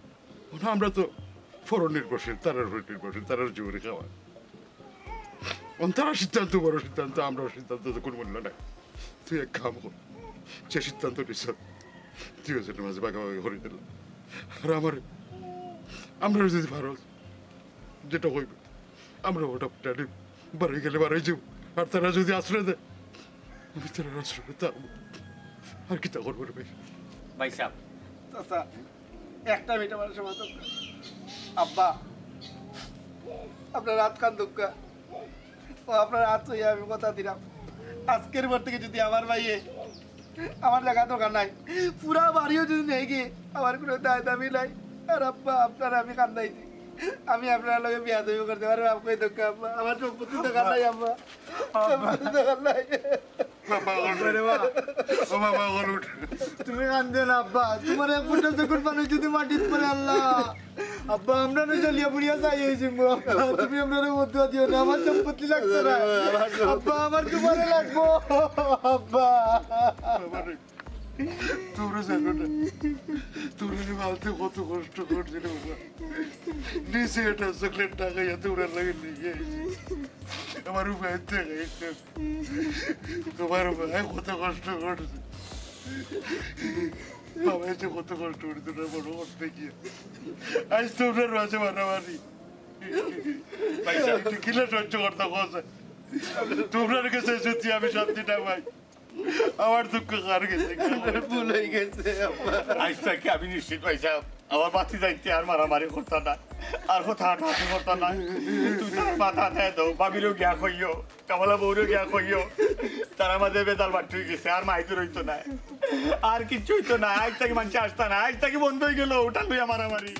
অখন আমরা তো পর নির্ভরশীল, তারার উপরে নির্ভরশীল, তারার জোরে খাওয়া। অন তারা সিদ্ধান্ত, বড় সিদ্ধান্ত, আমরার সিদ্ধান্ত তো কোনো মূল্য নাই। তুই এক কাম কর, যে সিদ্ধান্ত নিস, তুই ওজনের মাঝে ভাগাভাগি করে দিল। আর আমার, আমরা যদি ভারত যেটা হইবে, আমরা ওটা টানি বাড়ি গেলে বাড়ি যাবো। আর তারা যদি আশ্রয় দেয়, আমি তারা আশ্রয় থাকবো। আর কিতা করবো রে ভাই? ভাই সাহেব, চাচা, একটা মিনিট আমার সময় দরকার। আব্বা, আপনার হাত খান দক্কা। ও আপনার হাত ছুঁয়ে আমি কথা দিলাম, আজকের পর থেকে যদি আমার ভাইয়ে আমার জাগা দরকার নাই, পুরা বাড়িও যদি নেই গিয়ে আমার কোনো দায় দাবি নাই। আর আব্বা, আপনারা আমি কান্দাইছি, আমি আপনার লগে বিয়া দেবি করতে পারবো। আপনি দক্কা আব্বা, আমার সম্পত্তি দরকার নাই আব্বা, সম্পত্তি দরকার নাই। বাবা, ওঠ রে। ও বাবা, ওঠ। তুমি কান্দে না আব্বা, তোমার এক ফুটা চকুর পানি যদি মাটিত পড়ে আল্লাহ, আব্বা আমরা না জ্বলিয়া পুড়িয়া ছাই হয়ে যাবো আব্বা। তুমি আমরা বদুয়া দিও না, আমার সম্পত্তি লাগতো না আব্বা, আমার তোমারে লাগবো আব্বা। বাবা রে, তোমরা জানো না, তোমরা যে মালতে কত কষ্ট করছিল বাবা। নিজে একটা চকলেট না খাইয়া তোমরা লাগে নিয়ে আইছি। আমার উপায় থেকে তোমার ভাই কত কষ্ট করছে। বাবা এসে কত কষ্ট করে তোমরা বড় করতে গিয়ে আজ তোমরা রয়েছে মারামারি। ভাই সাহেব, কিলা সহ্য করতে কছে? তোমরা গেছে সত্যি আমি শান্তি না পাই। আমার দুঃখ কার গেছে? ভুল হয়ে গেছে আব্বা। আজ থেকে আমি নিশ্চিত ভাই সাহেব, আমার বাতি যাইতে আর মারামারি করতা না, আর কথা হাঁটাহাঁটি করতা না। তুমি তার মাথা হাতে দাও, ভাবিরও গিয়া কইও, কামালা বউরও গিয়া কইও, তারা মাঝে বেতাল বাট্টি হয়ে গেছে, আর মাইদুর হইতো না, আর কিচ্ছু হইতো না। আজ থেকে মানুষ আসতা না, আজ থেকে বন্ধ হয়ে গেল ওটা লইয়া মারামারি।